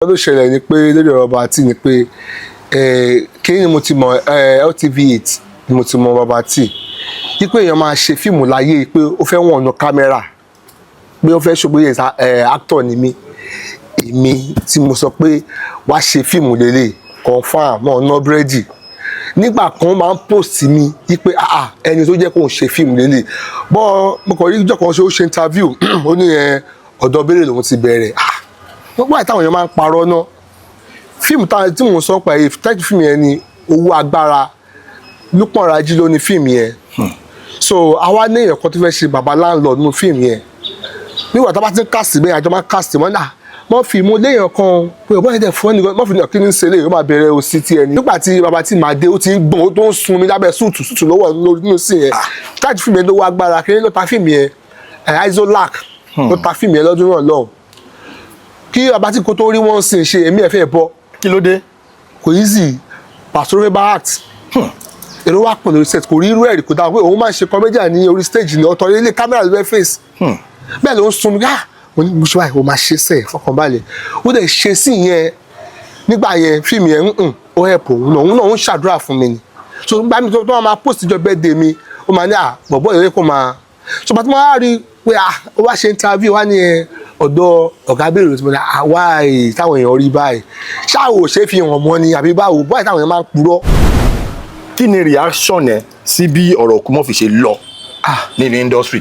Tó ṣẹlẹ̀ ni pé lórí ọ̀rọ̀ Baba Tee ni pé kí ni mo ti mọ̀, LTV 8 ni mo ti mọ̀ Baba Tee, wípé èèyàn máa ṣe fíìmù láyé, pé ó fẹ́ wọ̀n ọ̀nà kámẹ́rà, pé ó fẹ́ ṣògbé actor ni mí. Èmi tí mo sọ pé wá ṣe fíìmù lélẹ̀, confam mọ́ ọ̀nà búrẹ́dì. Nígbà kan máa ń post mi wípé, ah, ẹni tó jẹ́ kó ń ṣe fíìmù lélẹ̀ bọ́. Mo kàn rí ìjọ kan ṣe, ó ṣe interview, ó ní ẹ ọ̀dọ̀ Bello lòun ti bẹ̀rẹ̀. Ah, wọ́n gbà táwọn èèyàn máa ń parọ́ náà. Fíìmù tí mò ń sọ pa èyí tẹ́tí, fíìmù yẹn ni Owó Agbára. Lukman Raji ló ní fíìmù yẹn. So àwa ní èèyàn kan tó fẹ́ ṣe baba landlord nínú fíìmù yẹn. Nígbà tá a bá ti ń cast bẹ́ẹ̀, àjọ máa ń cast wọn náà. Wọ́n fi mú léèyàn kan pé ọ̀bọ̀n yẹn tẹ̀ fún ẹnìkan, wọ́n fi ní kí ní ṣe lè, ó máa bẹ̀rẹ̀ òsì tiẹ̀ ni. Nígbà tí Baba Tee máa dé, ó ti ń gbọ̀n, ó tó ń sun mi lábẹ́ suit, suit lọ́wọ́ nínú sí yẹn. Táàtì fíìmù yẹn ló wá agbára kí ló ta fíìmù yẹn, Isolac ló ta fíìmù yẹn lọ́dún náà lọ́hùn. Kí Baba Tee kó tó rí wọ́n sìn ṣe, èmi ẹ̀ fẹ́ bọ́. Kí ló dé? Kò easy. Pàṣẹ fẹ́ bá act, èrò wà pọ̀ lórí set, kò rí irú ẹ̀rí, kò dáa pé òun máa ń ṣe comedian ní orí stage ní ọ̀tọ̀, ilé kámẹ́rà ló fẹ́ face. Bẹ́ẹ̀ ló ń sun mi. Ah, mo ní mo ṣe báyìí, o máa ṣe sẹ́ẹ̀, fọkànbalẹ̀. Ó dẹ̀ ṣe sí yẹn nígbà yẹn. Fíìmù yẹn ń ó help òun náà, òun náà ń ṣàdúrà fún mi ni. So nígbà mi tó máa post ìjọ birthday mi, ó máa ní à bọ̀bọ̀ ìwé kò máa so bàtí mo wá rí i pé, ah, ó wá ṣe interview wá ní ẹ ọ̀dọ̀ ọ̀gá Bello tí mo ní, àwa táwọn èèyàn rí báyìí, ṣáà ò ṣe é fi hàn mọ́ ni àbí báwo báyìí táwọn èèyàn máa ń purọ́? Kí ni reaction ẹ sí bí ọ̀rọ̀ òkú Murphy ṣe lọ nínú industry?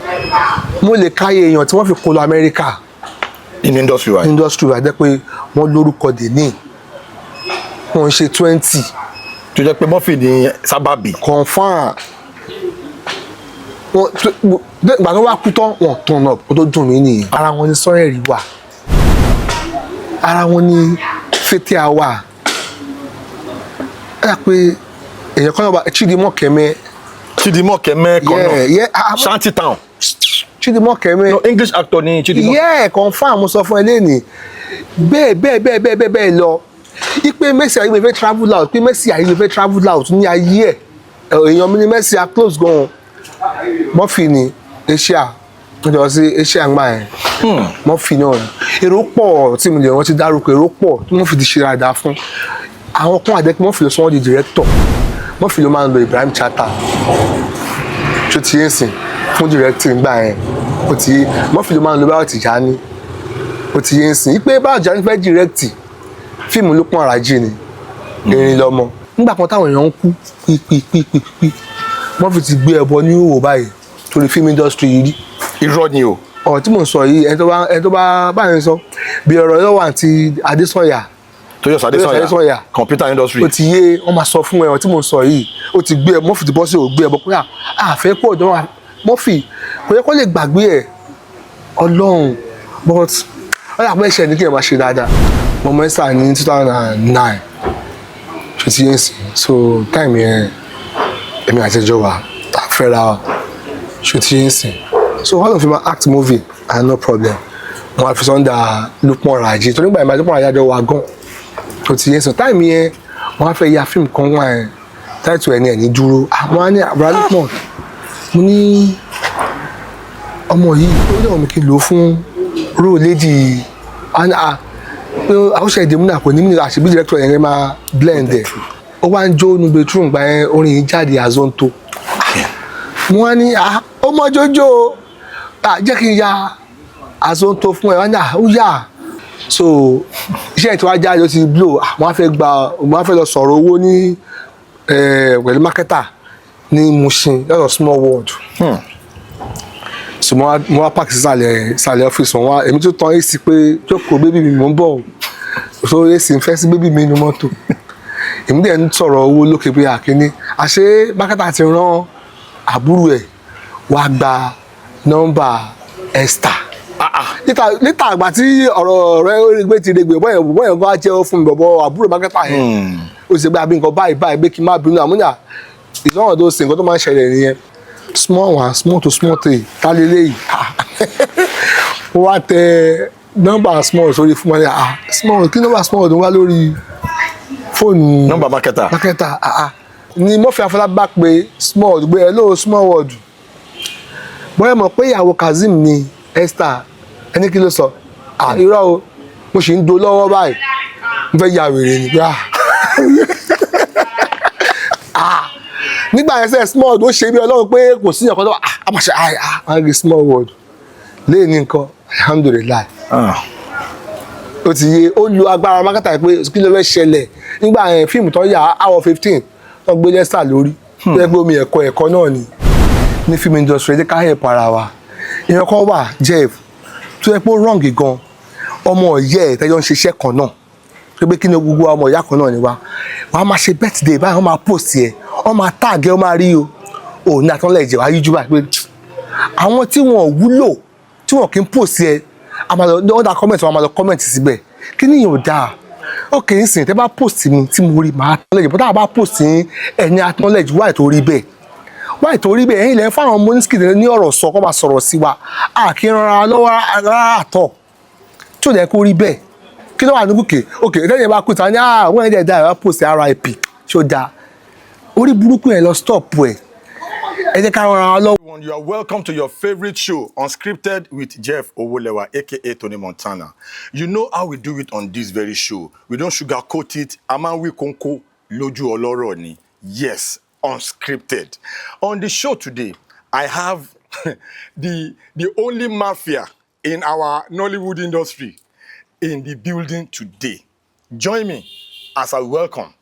Mo lè káyé èèyàn tí wọ́n fi kó lọ Amẹ́ríkà. Nínú industry wa yìí. Industry wa jẹ́ pé wọ́n lórúkọ dè ní wọ́n ṣe 20. Tó jẹ́ pé Murphy ní sábàbí. Confam. Wọ́n ìgbà tó wá kú tán, wọ́n turn up. Ó tó dùn mí nìyẹn. Ara wọn ní Sanyẹ̀rì wà, ara wọn ní Fathia wà. Ẹ yà pé èèyàn kan náà wà, Chidi Mokeme. Chidi Mokeme kan náà. Yeah, ah, Shanty Town. Chidi Mokeme. No, English actor ni Chidi Mokeme. Yeah, confam. Mo sọ fún ẹ lẹ́nìí, bẹ́ẹ̀ bẹ́ẹ̀ bẹ́ẹ̀ bẹ́ẹ̀ bẹ́ẹ̀ bẹ́ẹ̀ lọ, ipe Mercy Aigbe fẹ́ travel out, pé Mercy Aigbe fẹ́ travel out ní ayé ẹ̀. Èèyàn mi ni Mercy, a close gan. Murphy ni Asia, mo jọ sí Asia ńgbà yẹn. Murphy náà ni. Èrò pọ̀ tí mo lè rántí dárúkọ, èrò pọ̀ tí Murphy ti ṣe dáadáa fún. Àwọn kan àdẹ́kùn Murphy ló sọ wọ́n di director. Murphy ló máa ń lo Ibrahim Chatta tó ti yé sìn fún directing gbà yẹn. Ó ti Murphy ló máa ń lo Báyọ̀ Tìjání, ó ti yé sìn ipe Báyọ̀ Tìjání fẹ́ direct fíìmù Lukman Raji ni Erin Lọmọ. Nígbà kan táwọn èèyàn ń kú pípípípípí, Murphy ti gbé ẹbọ ní òwò báyìí torí film industry yìí rí. Irọ́ ni o. Ọ̀rọ̀ tí mò ń sọ yìí, ẹni tó bá báyìí sọ bí ọ̀rọ̀ lọ́wọ́ àǹtí Adésànyà. Tóyọ̀sí Adésànyà. Adésànyà. Computer industry. Ó ti yé, wọ́n máa sọ fún ẹ. Ọ̀rọ̀ tí mò ń sọ yìí, ó ti gbé ẹ. Murphy ti bọ́ sí ògbé ẹbọ pé àfẹ́ kó ọ̀dọ́ wa Murphy kò yẹ kó lè gbàgbé ẹ Ọlọ́run, but ó yà pé ẹ̀ṣẹ̀ ní kí ẹ máa ṣe dáadáa. Mo mọ Esther ní 2009, ṣe ti yẹn sìn. So time yẹn, èmi àti ẹjọ́ wa tá a fẹ́ra wa, ṣe ti yẹn sìn. So all of them act movie and no problem. Wọn á fi sọ́ndà Lukman Raji torí nígbà yẹn máa Lukman Raji àjọ wa gan tó ti yẹn sìn. Time yẹn, wọn á fẹ́ ya fíìmù kan wá ẹ̀, táìtù ẹ̀ ní ẹ̀ ní dúró. Àwọn á ní àbúrò Lukman, mo ní ọmọ yìí, ó ní ọmọ kí n lò ó fún role lady á pé àwòṣe ìdèmú náà kò ní mí àṣebí director yẹn máa blend ẹ̀. Ó wá ń jó nu bedroom gba yẹn, orin yìí jáde, Azonto. Mo wá ní, ah, ó mọ jójó o. Ah, jẹ́ kí n ya Azonto fún ẹ. Wá ní, ah, ó yà. So iṣẹ́ tí wàá jáde, ó ti blow. Ah, wọ́n á fẹ́ gba, wọ́n á fẹ́ lọ sọ̀rọ̀ owó ní pẹ̀lú marketer ní Mushin lọ́dọ̀ Small World. So mo wá park sí ìsàlẹ̀ ọ́fíìsì wọn wá. Èmi tó tan AC pé jókòó, baby mi, mò ń bọ̀ o. So AC ń fẹ́ sí baby mi nínú mọ́tò. Èmi dẹ̀ ń sọ̀rọ̀ owó lókè pé àkíní àṣé marketer ti rán àbúrò ẹ̀ wá gba nọ́mbà Esther. Níta àgbà tí ọ̀rọ̀ rẹ̀ gbé ti regbe bọ́yẹ̀ bọ́yẹ̀ gan á jẹ́ fún mi bọ̀bọ̀ àbúrò marketer yẹn, ó sì gbé àbí nǹkan báyìí báyìí pé kí n má bínú àmúyà. It's one of those things, nǹkan tó máa ń ṣẹlẹ̀ nìyẹn. Small one, small to small three, ta lélẹ́yìí? Mo wá tẹ nọ́mbà Small sórí fún wọn ní, ah, Small, kí nọ́mbà Small tó wá lórí fóònù? Nọ́mbà marketer. Marketer. Ah ah, ni Murphy Afọlábí bá pe Small gbé, "Hello, Small World." Bóyá mọ̀ pé ìyàwó Kazeem ni Esther. Ẹni kí ló sọ? Ah, irọ́ o. Mo sì ń do lọ́wọ́ báyìí, mo fẹ́ ya wèrè ni pé ah ah, nígbà yẹn sẹ́, small ó ṣe bí Ọlọ́run pé kò sí ọ̀kan tó wà. Ah, a máa ṣe ah ah, wọ́n rí small world lẹ́yìn nǹkan, alhamdulillahi. Ó ti yé, ó lu agbára marketer pé kí ló fẹ́ ṣẹlẹ̀ nígbà yẹn. Fíìmù tó yà áwọ̀ 15 tó gbé lẹ́sà lórí, tó yẹ pé omi ẹ̀kọ́ ẹ̀kọ́ náà ni ní film industry. Ẹ jẹ́ ká help ara wa. Èèyàn kan wà, Jeff, tó yẹ pé ó wrong gan. Ọmọ ọ̀yẹ́ ẹ̀ tẹ́jọ́ ń ṣiṣẹ́ kan náà, tó pé kí ni, gbogbo ọmọ ìyá kan náà ni wa. Wàá máa ṣe birthday báyìí, wọ́n máa post ẹ̀, wọ́n máa tag ẹ̀, wọ́n máa rí o ò ní àtọ́lẹ̀ wá yíjú báyìí pé àwọn tí wọn ò wúlò, tí wọn kì í post ẹ̀, a máa lọ under comment, wọn máa lọ comment síbẹ̀. Kí ni yóò dáa? Ó kì í sìn tẹ́ bá post mi tí mo rí, máa acknowledge, bọ́tà bá post yín, ẹni acknowledge. Why tó rí bẹ́ẹ̀? Why tó rí bẹ́ẹ̀? Ẹ̀yin lẹ́yìn fáwọn ọmọ oníṣìkì ní ọ̀rọ̀ sọ, kó máa sọ̀rọ̀ sí wa, a kì í ran ara lọ́wọ́ rárá àtọ̀ tí ò jẹ́ kó rí bẹ́ẹ̀. Kí ló wà ní gòkè òkè lẹ́yìn bá kú ta ní àwọn ẹ̀jẹ̀ dá ẹ̀rọ post RIP, ṣó dáa? Orí burúkú yẹn, lọ stop ẹ̀. Ẹ jẹ́ ká ran ara lọ́wọ́. Everyone, you are welcome to your favorite show, Unscripted with Jeff Owolewa, aka Tony Montana. You know how we do it on this very show. We don't sugarcoat it. A máa ń wí kónkó lójú ọlọ́rọ̀ ni. Yes, unscripted. On the show today, I have the only mafia in our Nollywood industry in the building today. Join me as I welcome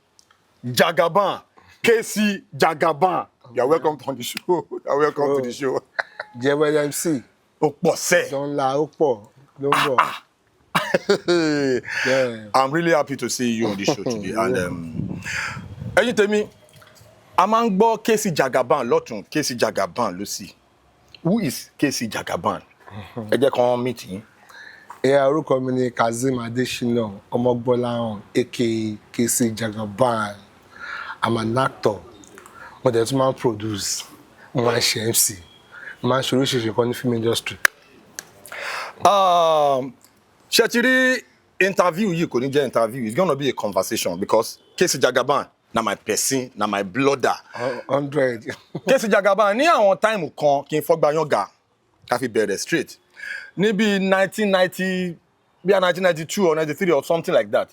Jagaban, KC Jagaban. You are welcome on the show. You are welcome to the show. Jẹ́wọ́ MC. Ó pọ̀ sẹ́. Jọ ńlá, ó pọ̀ ló ń bọ̀. Yeah. I'm really happy to see you on the show today. And ẹ̀yin tèmi, a máa ń gbọ́ KC Jagaban lọ́tún, KC Jagaban lósì. Who is KC Jagaban? Ẹ jẹ́ kàn meet yín. Ẹ̀yà, orúkọ mi ni Kazeem Adesina Ọmọgbọ́láhàn, aka KC Jagaban. I'm an actor. Mo dẹ̀ tún máa ń produce, mo máa ń ṣe MC, mo máa ń ṣe oríṣiríṣi nǹkan ní film industry. Ṣé ti rí interview yìí, kò ní jẹ́ interview, it's gonna be a conversation because KC Jagaban na my person, na my brother. 100. KC Jagaban, ní àwọn time kan, kí n fọ́gbà yànga ká fi bẹ̀rẹ̀ straight, níbi 1990, bíi 1992 or 93 or something like that,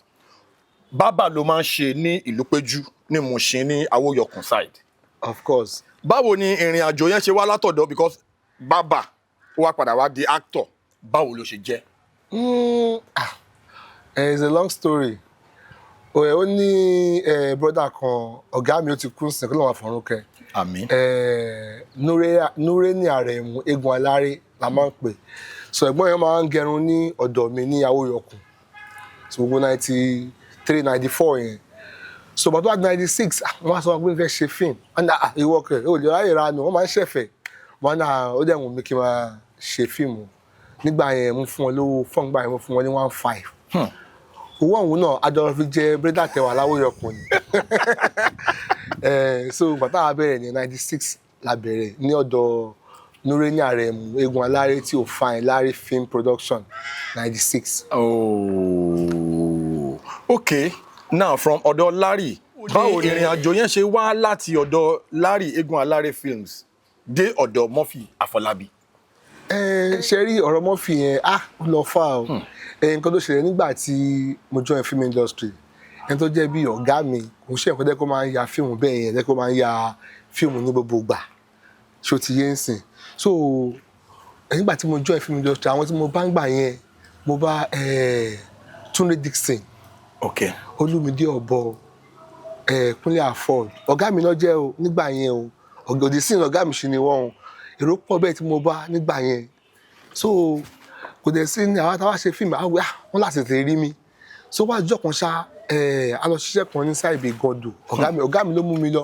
barber ló máa ń ṣe ní Ìlúpéjú ní Mushin ní Awóyọkùn side. Of course. Báwo ni ìrìn àjò yẹn ṣe wá látọ̀dọ̀, because barber ó wá padà wá di actor, báwo ló ṣe jẹ́? Ah, it's a long story. Ó ní brother kan, ọ̀gá mi, ó ti kú sí, kí ló wà fọ̀rún kẹ́. Àmín. Núré ní Àrẹ̀mú Eégún Aláré la máa ń pè. So ẹ̀gbọ́n yẹn máa ń gẹrun ní ọ̀dọ̀ mi ní Awóyọkùn, so gbogbo 93, 94 yẹn. So bàtú wá 96, wọ́n á sọ pé n fẹ́ ṣe fíìmù. Wọ́n ní, "Ah, ìwọ kẹ̀ ó lè ráyè ra nù." Wọ́n máa ń ṣẹ̀fẹ̀. Wọ́n náà ó dẹ̀ wùn mí kí n máa ṣe fíìmù. Nígbà yẹn, mo fún wọn lówó fún gbà yẹn, mo fún wọn ní 1,500. Owó ọ̀hún náà, adọ́rọ̀ fi jẹ bírèdà tẹwà láwòyọkùn ni. So bàtà wa bẹ̀rẹ̀ ní 96 la bẹ̀rẹ̀ ní ọ̀dọ̀ Nureni Aremu Eégún Aláré tí ò fine, Larry Film Production, 96. Oh, okay. Now from ọ̀dọ̀ Larry, báwo ni ìrìn àjò yẹn ṣe wá láti ọ̀dọ̀ Larry Eégún Aláré Films dé ọ̀dọ̀ Murphy Àfọlábí? Ẹ ṣe rí ọ̀rọ̀ Murphy yẹn, ah, ó lọ fà o. Nǹkan tó ṣẹlẹ̀ nígbà tí mo join film industry, ẹni tó jẹ́ bí ọ̀gá mi kò ṣe nǹkan tẹ́ kó máa ń ya fíìmù bẹ́ẹ̀ yẹn, tẹ́ kó máa ń ya fíìmù ní gbogbo ìgbà, ṣó ti yé ń sìn? So nígbà tí mo join film industry, àwọn tí mo bá ń gbà yẹn, mo bá Túndé Dixon, Olúmídé Ọ̀bọ, Kúnlé Afod. Ọ̀gá mi náà jẹ́ o nígbà yẹn o. Ọ̀gá òdì sí ọ̀gá mi sì ni wọ́n o. Èrò pọ̀ bẹ́ẹ̀ tí mo bá nígbà yẹn. So kò dẹ̀ sí ní àwọn táwa ṣe fíìmù àwọn wọn láti tètè rí mi. So wá ọjọ́ kan ṣá, a lọ ṣiṣẹ́ kan ní sáìbì gọdù. Ọ̀gá mi ló mú mi lọ.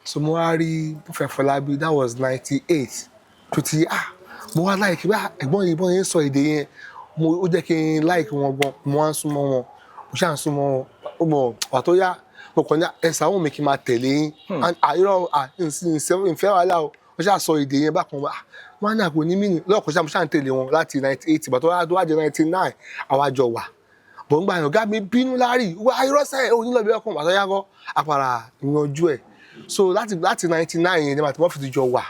So mo wá rí Murphy Àfọlábí. That was 98. Tó ti, ah, mo wá like bá ẹ̀gbọ́n yìí, bọ́n yẹn ń sọ èdè yẹn, mo ó jẹ́ kí n like wọn gan. Mo wá ń súnmọ́ wọn, mo ṣáà ń súnmọ́ wọn. Ó mọ̀ wà tó yá, mo kàn ní ẹsẹ̀ àwọn mi kí n máa tẹ̀lé yín. Àìrọ̀ ìfẹ́ wàhálà o. Wọ́n ṣáà sọ èdè yẹn bákan wá, wọ́n á ní àpò ní mí lọ́kọ̀ ṣáà. Mo ṣáà ń tẹ̀lé wọn láti 98. Ìgbà tó wá jẹ́ 99, àwa jọ wà bọ̀ ń gbà yẹn. Ọ̀gá mi bínú láàrí wá, irọ́sẹ̀ ò ní lọ́ọ́ bí ọkàn wà tó yá kọ́ àpàrà ìyanjú ẹ̀. So láti 99 yẹn ni màtí wọ́n fi ti jọ wà,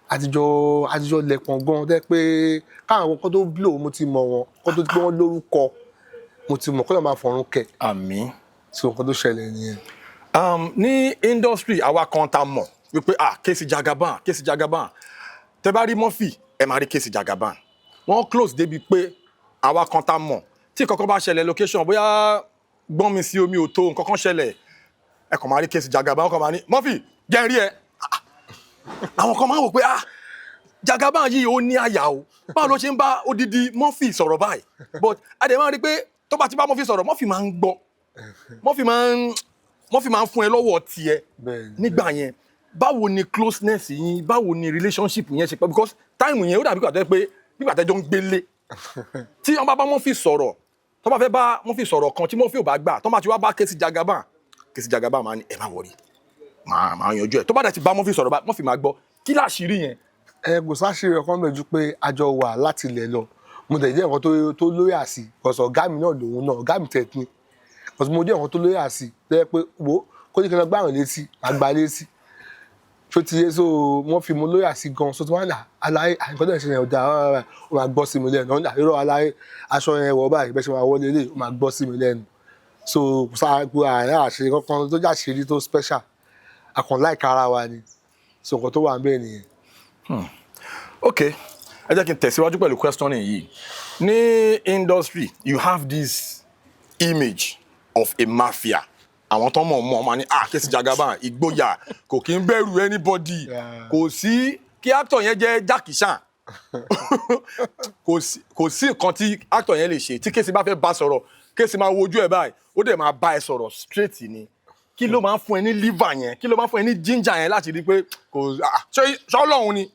àtijọ́ lẹ̀pọ̀ gan, tẹ́ pé káwọn kan tó blow, mo ti mọ̀ wọn kó tó di pé wọ́n lórúkọ. Mo ti mọ̀ kọ́lọ́ máa fọ̀run kẹ̀. Àmín. So nǹkan tó ṣẹlẹ̀ nìyẹn. Ní industry, àwa kan ta mọ̀ wípé, ah, K.C. Jagaban, K.C. Jagaban, tẹ bá rí Murphy, ẹ máa rí K.C. Jagaban. Wọ́n close débi pé àwa kan ta mọ̀, tí kankan bá ṣẹlẹ̀ location, bóyá gbọ́n mi sí omi ò tó nǹkan kan ṣẹlẹ̀, ẹ kàn máa rí K.C. Jagaban, wọ́n kàn máa ní, "Murphy, jẹ́ n rí ẹ." Ah, àwọn kan máa ń wò pé, ah, Jagaban yìí, ó ní àyà o, báwo ló ṣe ń bá odidi Murphy sọ̀rọ̀ báyìí? But a dẹ̀ máa rí pé tó bá ti bá Murphy sọ̀rọ̀, Murphy máa ń gbọ́, Murphy máa ń fún ẹ lọ́wọ́ tiẹ̀. Nígbà yẹn, báwo ni closeness yín, báwo ni relationship yẹn ṣe pẹ́? Because time yẹn, ó dàbí gbàtẹ́ pé nígbà tẹ́jọ́ ń gbélé, tí wọ́n bá bá Murphy sọ̀rọ̀, tó bá fẹ́ bá Murphy sọ̀rọ̀ kan tí Murphy ò bá gbà, tó bá ti wá bá K.C. Jagaban, K.C. Jagaban máa ní, "Ẹ má worry, máa yanjú ẹ̀." Tó bá dẹ̀ ti bá Murphy sọ̀rọ̀ bá, Murphy máa gbọ́. Kí láṣìírí yẹn? Ẹ kò sáṣìírí ọkàn mẹ́jú pé a jọ wà láti ilẹ̀ lọ. Mo dẹ̀ jẹ́ nǹkan tó loyal sí, kọ̀sọ̀ ọ̀gá mi náà lòun náà, ọ̀gá mi tẹ̀ ní kọ̀sọ̀. Mo jẹ́ nǹkan tó loyal sí, tó yẹ pé wo kó ní kí n lọ gbàrún létí, màá gba létí. Tó ti yé, so wọ́n fi mo loyal sí gan. So tí wọ́n á aláyé nǹkan tó ń ṣe yẹn ò dáa, ó máa gbọ́ sí mi lẹ́nu. Ọ̀nà irọ́ aláyé, aṣọ yẹn wọ̀ báyìí, bẹ́ẹ̀ ṣe máa wọlé lé, ó máa gbọ́ sí mi lẹ́nu. So kò sáà pé àárín àṣírí kankan tó jàṣírí tó special, a kàn like ara wa ni. So nǹkan tó wà ń bẹ́ẹ̀ nìyẹn. Ok, ẹ jẹ́ kí n tẹ̀síwájú pẹ̀lú questioning yìí. Ní industry, you have this image of a mafia. Àwọn tó mọ̀ mọ̀ máa ní, ah, K.C. Jagaban, ìgboyà, kò kí ń bẹ̀rù anybody. Kò sí kí actor yẹn jẹ́ Jackie Chan, kò sí nǹkan tí actor yẹn lè ṣe. Tí K.C. bá fẹ́ bá sọ̀rọ̀, K.C. máa wojú ẹ̀ báyìí, ó dẹ̀ máa bá ẹ sọ̀rọ̀ straight ni. Kí ló máa ń fún ẹ ní liver yẹn? Kí ló máa ń fún ẹ ní ginger yẹn láti rí pé kò, ah, ṣé ṣọlọ́run ni,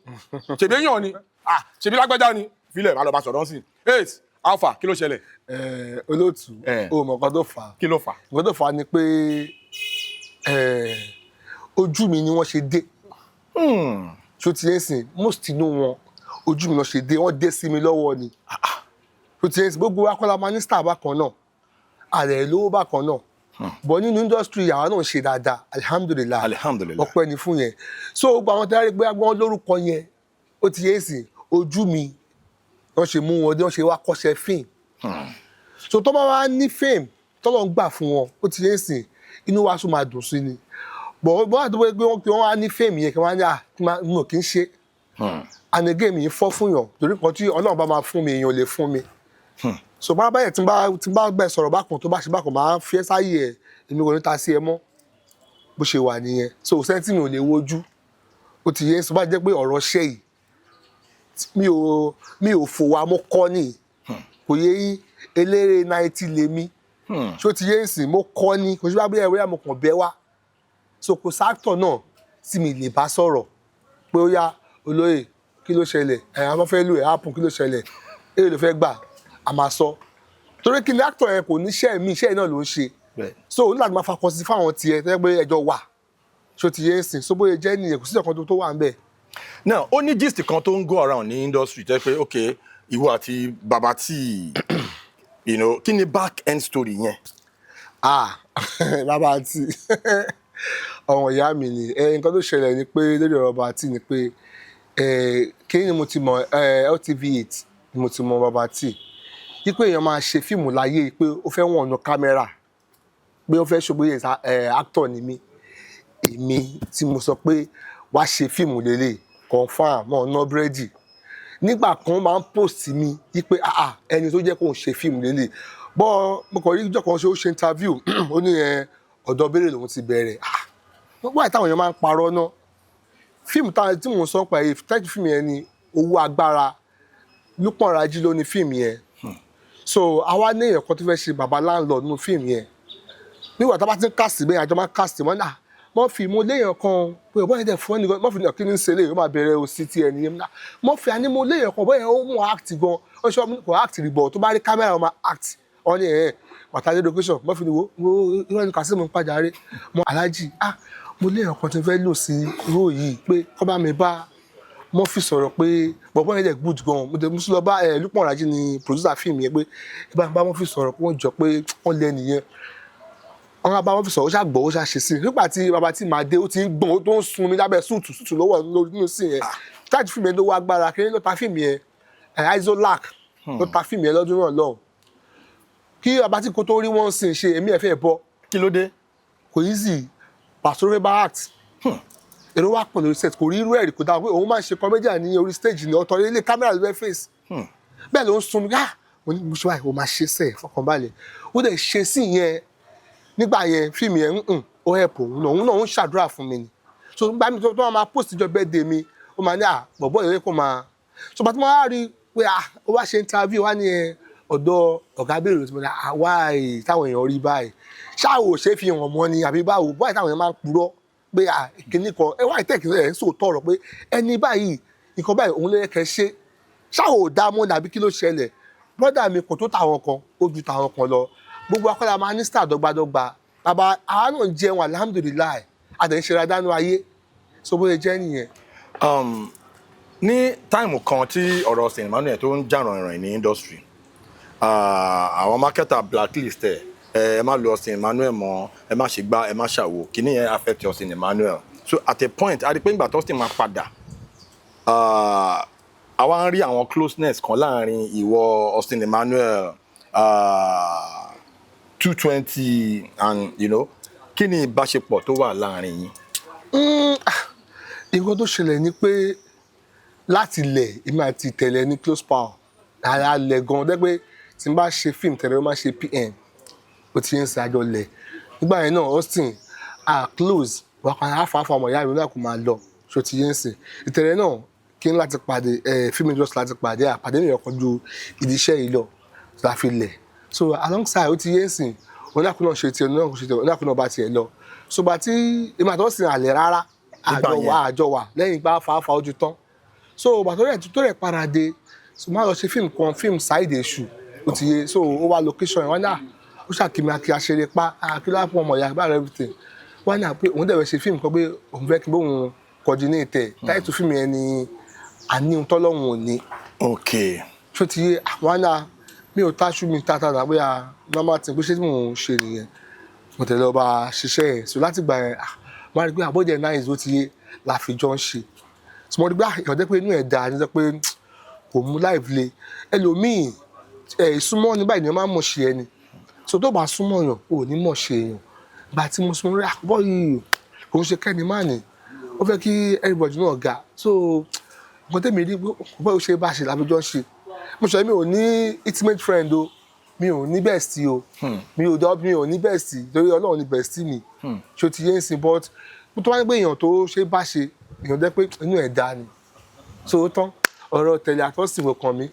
ṣèbí èèyàn ni, ah, ṣèbí lágbájá ni, filẹ̀, máa lọ bá sọ̀rọ̀ sí ace alpha? Kí ló ṣẹlẹ̀? Ẹ, olóòtú, o mọ̀ nǹkan tó fà á? Kí ló fà á? Nǹkan tó fà á ni pé ojú mi ni wọ́n ṣe dé. Ṣó ti yẹn sìn? Most inú wọn, ojú mi náà ṣe dé, wọ́n dé sí mi lọ́wọ́ ni. Ṣó ti yẹn sìn? Gbogbo akọ́lá máa ní star bákan náà, ààrẹ lówó bákan náà, but nínú industry, àwa náà ń ṣe dáadáa, alihamudulilayi. Alihamdulilayi. Ọpẹ́ ni fún yẹn. So gbogbo àwọn tẹ́lẹ̀ pé wọ́n lórúkọ yẹn, ó ti yẹn sìn, ojú mi wọ́n ṣe mú wọn dé, wọ́n ṣe wá kọ́ṣẹ́ fíìmù. So tó bá wá ní fame tọ́lọ́ ń gbà fún wọn, ó ti yẹn sìn, inú wa tún máa dùn sí ni. But bọ́n àti pé wọ́n wá ní fame yẹn, kí wọ́n á ní à mi ò kí ń ṣe. And again, mi ń fọ́ fún yàn, torí kan tí Ọlọ́run bá máa fún mi, èèyàn ò lè fún mi. So bá báyẹ̀ tí n bá gbẹ sọ̀rọ̀ bákan, tó bá ṣe bákan, máa fi ẹ́ sáyé ẹ̀, èmi kò ní ta sí ẹ mọ́. Bó ṣe wà nìyẹn. So sẹ́ńtì mi ò lè wojú, ó ti yẹ. So bá jẹ́ pé ọ̀rọ̀ ṣẹ́ yìí, mi ò fò wá, mo kọ́ ni. Kò yé yín? Eléré 90 lèmi. Ṣó ti yé ìsìn? Mo kọ́ ni, kò sí bá bóyá bóyá mo kàn bẹ́ wá. So kò sáàtọ̀ náà tí mi lè bá sọ̀rọ̀ pé ó yá, olóyè, kí ló ṣẹlẹ̀? Ẹ̀ àwọn fẹ́ lù ẹ̀ ápùn, kí ló ṣẹlẹ̀? Èrè ló fẹ́ gbà, a máa sọ. Torí kí ni? Actor yẹn kò ní iṣẹ́ mi, iṣẹ́ náà ló ń ṣe. So o ní láti máa fakọ sí fáwọn tiẹ̀ tẹ́ pé ẹjọ́ wà. Ṣó ti yé ìsìn? So bóyá jẹ́ nìyẹn, kò sí ọ̀kan tó wà ń bẹ̀. Now, ó ní gist kan tó ń go around ní industry tẹ́ pé, ok, ìwọ àti Baba T, kí ni back end story yẹn? Ah, Baba T, ọmọ ìyá mi ni. Ẹ nǹkan tó ṣẹlẹ̀ ni pé lórí ọ̀rọ̀ Baba T ni pé ẹ kí ni mo ti mọ̀ ẹ, LTV 8 ni mo ti mọ̀ Baba T, wípé èèyàn máa ṣe fíìmù láyé pé ó fẹ́ wọ̀n ọ̀nà kámẹ́rà, pé ó fẹ́ ṣògbé ẹ actor ni mí. Èmi tí mo sọ pé wá ṣe fíìmù lélẹ̀, confam mọ̀ ọ́nà búrẹ́dì. Nígbà kan máa ń post mi wípé, ah ah, ẹni tó jẹ́ kó ń ṣe fíìmù lélẹ̀ bọ́. Mo kàn rí ìjọ kan ṣe, ó ṣe interview, ó ní ẹ ọ̀dọ̀ béèrè lòun ti bẹ̀rẹ̀. Ah, wáyé táwọn èèyàn máa ń parọ́ náà. Fíìmù tí mò ń sọ pa èyí tẹ́tí, fíìmù yẹn ni Owó Agbára. Lúpọ̀n Rájí ló ní fíìmù yẹn. So àwa ní èèyàn kan tó fẹ́ ṣe bàbá landlord nínú fíìmù yẹn. Nígbà tá a bá ti ń cast bẹ́ẹ̀, àjọ máa ń cast wọn náà. Wọ́n fi mo léèyàn kan pé ọ̀bọ̀n yẹn dẹ̀ fún ẹnì kan. Wọ́n fi ní kí ni ń ṣe léyìí, ó máa bẹ̀rẹ̀ òsì tiẹ̀ nìyẹn. Wọ́n fi àní mo léèyàn kan bóyá ó mú act gan, ó ṣe kò act rí bọ̀, tó bá rí kámẹ́rà, ó máa act. Wọ́n ní ẹ̀ pàtàkì location. Wọ́n fi ní wo wo irọ́ ní kàsí mo ń pàjáre mo aláàjì. Ah, mo léèyàn kan tí mo fẹ́ lò sí ró yìí pé kọ́ bá mi bá Murphy sọ̀rọ̀ pé bọ̀bọ́n yẹn dẹ̀ good gan. Mo dẹ̀ mo tún lọ bá ẹ̀ Lúpọ̀n Rájí ni producer fíìmù yẹn pé ẹ bá bá Murphy sọ̀rọ̀ pé wọ́n jọ pé wọ́n lẹ nìyẹn. Wọ́n bá Murphy sọ̀rọ̀, ó ṣàgbọ́, ó ṣàṣe sí i. Nígbà tí bàbá tí màá dé, ó ti ń gbọ̀n, ó tó ń sun mi lábẹ́ suit. Suit lọ́wọ́ nínú sí yẹn. Táàtì fíìmù yẹn ló wá agbára kí ló ta fíìmù yẹn, ẹ̀ Isolac ló ta fíìmù yẹn lọ́dún náà lọ́hùn. Kí Bàbá Tee kó tó rí wọ́n sìn ṣe, èmi ẹ̀ fẹ́ bọ́. Kí ló dé? Kò easy. Pàṣẹ fẹ́ bá act, èrò wà pọ̀ lórí set, kò rí irú ẹ̀rí, kò dáa pé òun máa ń ṣe comedian ní orí stage ní ọ̀tọ̀ ilé kámẹ́rà ló fẹ́ face. Bẹ́ẹ̀ ló ń sun mi. Ah, mo ní mo ṣe báyìí, o máa ṣe sẹ́ẹ̀, fọkànbalẹ̀. Ó dẹ̀ ṣe sí yẹn nígbà yẹn, fíìmù yẹn ń ó help òun náà, òun náà ń ṣàdúrà fún mi ni. So nígbà mi tó máa post ìjọ birthday mi, ó máa ní à bọ̀bọ̀ ìwé kò máa so bàtí mo wá rí i pé ah, ó wá ṣe interview wá ní ẹ ọ̀dọ̀ ọ̀gá Bello tí mo ní, ah, why táwọn èèyàn rí báyìí? Ṣáà ò ṣe é fi hàn mọ́ ni àbí báwo? Báyìí táwọn èèyàn máa ń purọ́ pé ah, kinní kan ẹ wá ìtẹ́kì ẹ̀ ń sòótọ́ ọ̀rọ̀ pé ẹni báyìí, nǹkan báyìí òun ló yẹ kẹ́ ṣe. Ṣáà ò dá mọ́ ni àbí kí ló ṣẹlẹ̀? Brother mi, kò tó tàwọn kan, ó ju tàwọn kan lọ. Gbogbo akọ́lá máa ní star dọ́gbadọ́gba. Bàbá àwa náà ń jẹun, alhamdulillahi, àtẹ̀ ń ṣe ra dánú ayé. So bóyá jẹ́ nìyẹn. Ní time kan tí ọ̀rọ̀ Austin Emmanuel tó ń jà ràìnràìn ní industry, àwọn marketer blacklist ẹ̀, ẹ má lo Austin Emmanuel mọ́, ẹ má ṣe gbá, ẹ má ṣàwò. Kíní yẹn affect Austin Emmanuel. So at a point, a rí pé ìgbà tó Austin máa padà, àwa ń rí àwọn closeness kan láàrin ìwọ, Austin Emmanuel, 220 and kí ni ìbáṣepọ̀ tó wà láàrin yín? Nǹkan tó ṣẹlẹ̀ ni pé láti ilẹ̀, èmi àti Ìtẹ̀lẹ̀ ní close power ara lẹ̀ gan-an dẹ́ pé tí n bá ṣe fíìmù tẹ̀lé, ó máa ṣe PM, ó ti ń ṣe àjọ lẹ̀. Nígbà yẹn náà, Austin ah close wà kàn áfàáfà, ọmọ ìyá mi náà kò máa lọ. Ṣó ti yẹn sìn? Ìtẹ̀lẹ̀ náà kí n láti pàdé ẹ̀ fíìmù industry, láti pàdé àpàdé mi ọkàn ju ìdí iṣẹ́ yìí lọ la fi lẹ̀. So alongside, ó ti yẹn sìn, onákùn náà ṣe tiẹ̀, onákùn ṣe tiẹ̀, onákùn náà bá tiẹ̀ lọ. So bá tí èmi àti Austin àlẹ̀ rárá. Nígbà Àjọ yẹn. wà, àjọ wà lẹ́yìn ìgbà fàáfàá ojú tán. So bàtọ́ rẹ̀ tó rẹ̀ padà dé, so máa lọ ṣe fíìmù kan, fíìmù Saheed Èṣù, ó ti yé. So ó wá location yẹn, wọ́n náà ó ṣàkíní akí aṣeré pa akílápọ̀ ọmọ ìyá bá everything. Wọ́n náà pé òun dẹ̀ fẹ́ ṣe fíìmù kan, pé òun fẹ́ kí bóun coordinate ẹ̀. Title fíìmù yẹn ni Àní Ohun Tọ́lọ́hun Ò Ní. Ṣó ti yé? Àwọn náà mi ò táṣú mi tata tà bóyá normal thing pé ṣé tí mò ń ṣe nìyẹn. Mo tẹ̀lé ọba ṣiṣẹ́ yẹn. So láti gbà yẹn, ah, mo á rí i pé àbọ̀jẹ̀ náà ó ti yé la fi jọ ń ṣe. So mo rí i pé ah, ìyọ̀dẹ́ pé inú ẹ̀ dáa ní sọ pé kò mú life le ẹlòmíì ẹ̀ ìsúnmọ́ ní báyìí ni wọ́n máa ń mọ̀ ṣe ẹni. So tó bá súnmọ́ yàn, ò ní mọ̀ ṣe èèyàn. Ìgbà tí mo súnmọ́ rí àbọ̀ yìí, kò ń ṣe kẹ́ni má ní ó fẹ́ kí everybody náà ga. So nǹkan tẹ́mi rí bó ṣe bá ṣe la fi jọ ń ṣe. Mo sọ mi ò ní intimate friend o, mi ò ní bestie o, mi ò dọ́, mi ò ní bestie torí Ọlọ́run ní bestie mi. Ṣó ti yé ń sìn? But mo tó wá ní pé èèyàn tó ṣe bá ṣe, èèyàn jẹ́ pé inú ẹ̀ dá ni. So ó tán, ọ̀rọ̀ tẹ̀lé àtọ́sìn kò kàn mí.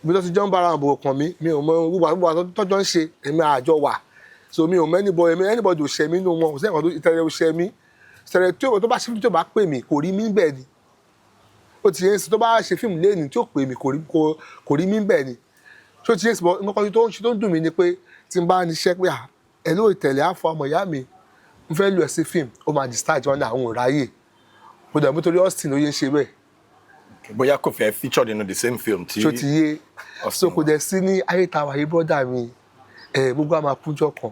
Ibi tó ti jọ ń bára wọn bò kàn mí. Mi ò mọ gbogbo àgbò tọ́jọ́ ń ṣe, èmi àjọ wà. So mi ò mọ anybody, èmi anybody ò ṣe mí nínú wọn. Kò sí ẹ̀kan tó ìtẹ̀lẹ̀ ò ṣe mí. Ìtẹ̀lẹ̀ tí ó tó bá ṣe fíìmù, tí ó bá pè mí, kò rí mí bẹ́ẹ̀ ni. Ó ti yé ń sìn? Tó bá ṣe fíìmù lẹ́ni tí ó pè mí, kò rí mí bẹ́ẹ̀ ni. Ṣó ti yé ń sìn? Bọ́ nǹkan tó ń ṣe tó ń dùn mí ni pé tí n bá níṣẹ́ pé à ẹ̀ ló ìtẹ̀lẹ̀ á fọ ọmọ ìyá mi, n fẹ́ lu ẹ̀ sí fíìmù, ó máa discharge wọn ní àwọn ò ráyè. Mo dẹ̀ mú torí Austin ló yẹ ń ṣe bẹ́ẹ̀. Bóyá kò fẹ́ featured in the same film tí Ṣó ti yé? Austin So kò dẹ̀ sí ní ayé ta wàyí, brother mi ẹ̀, gbogbo a máa kúnjọ kan.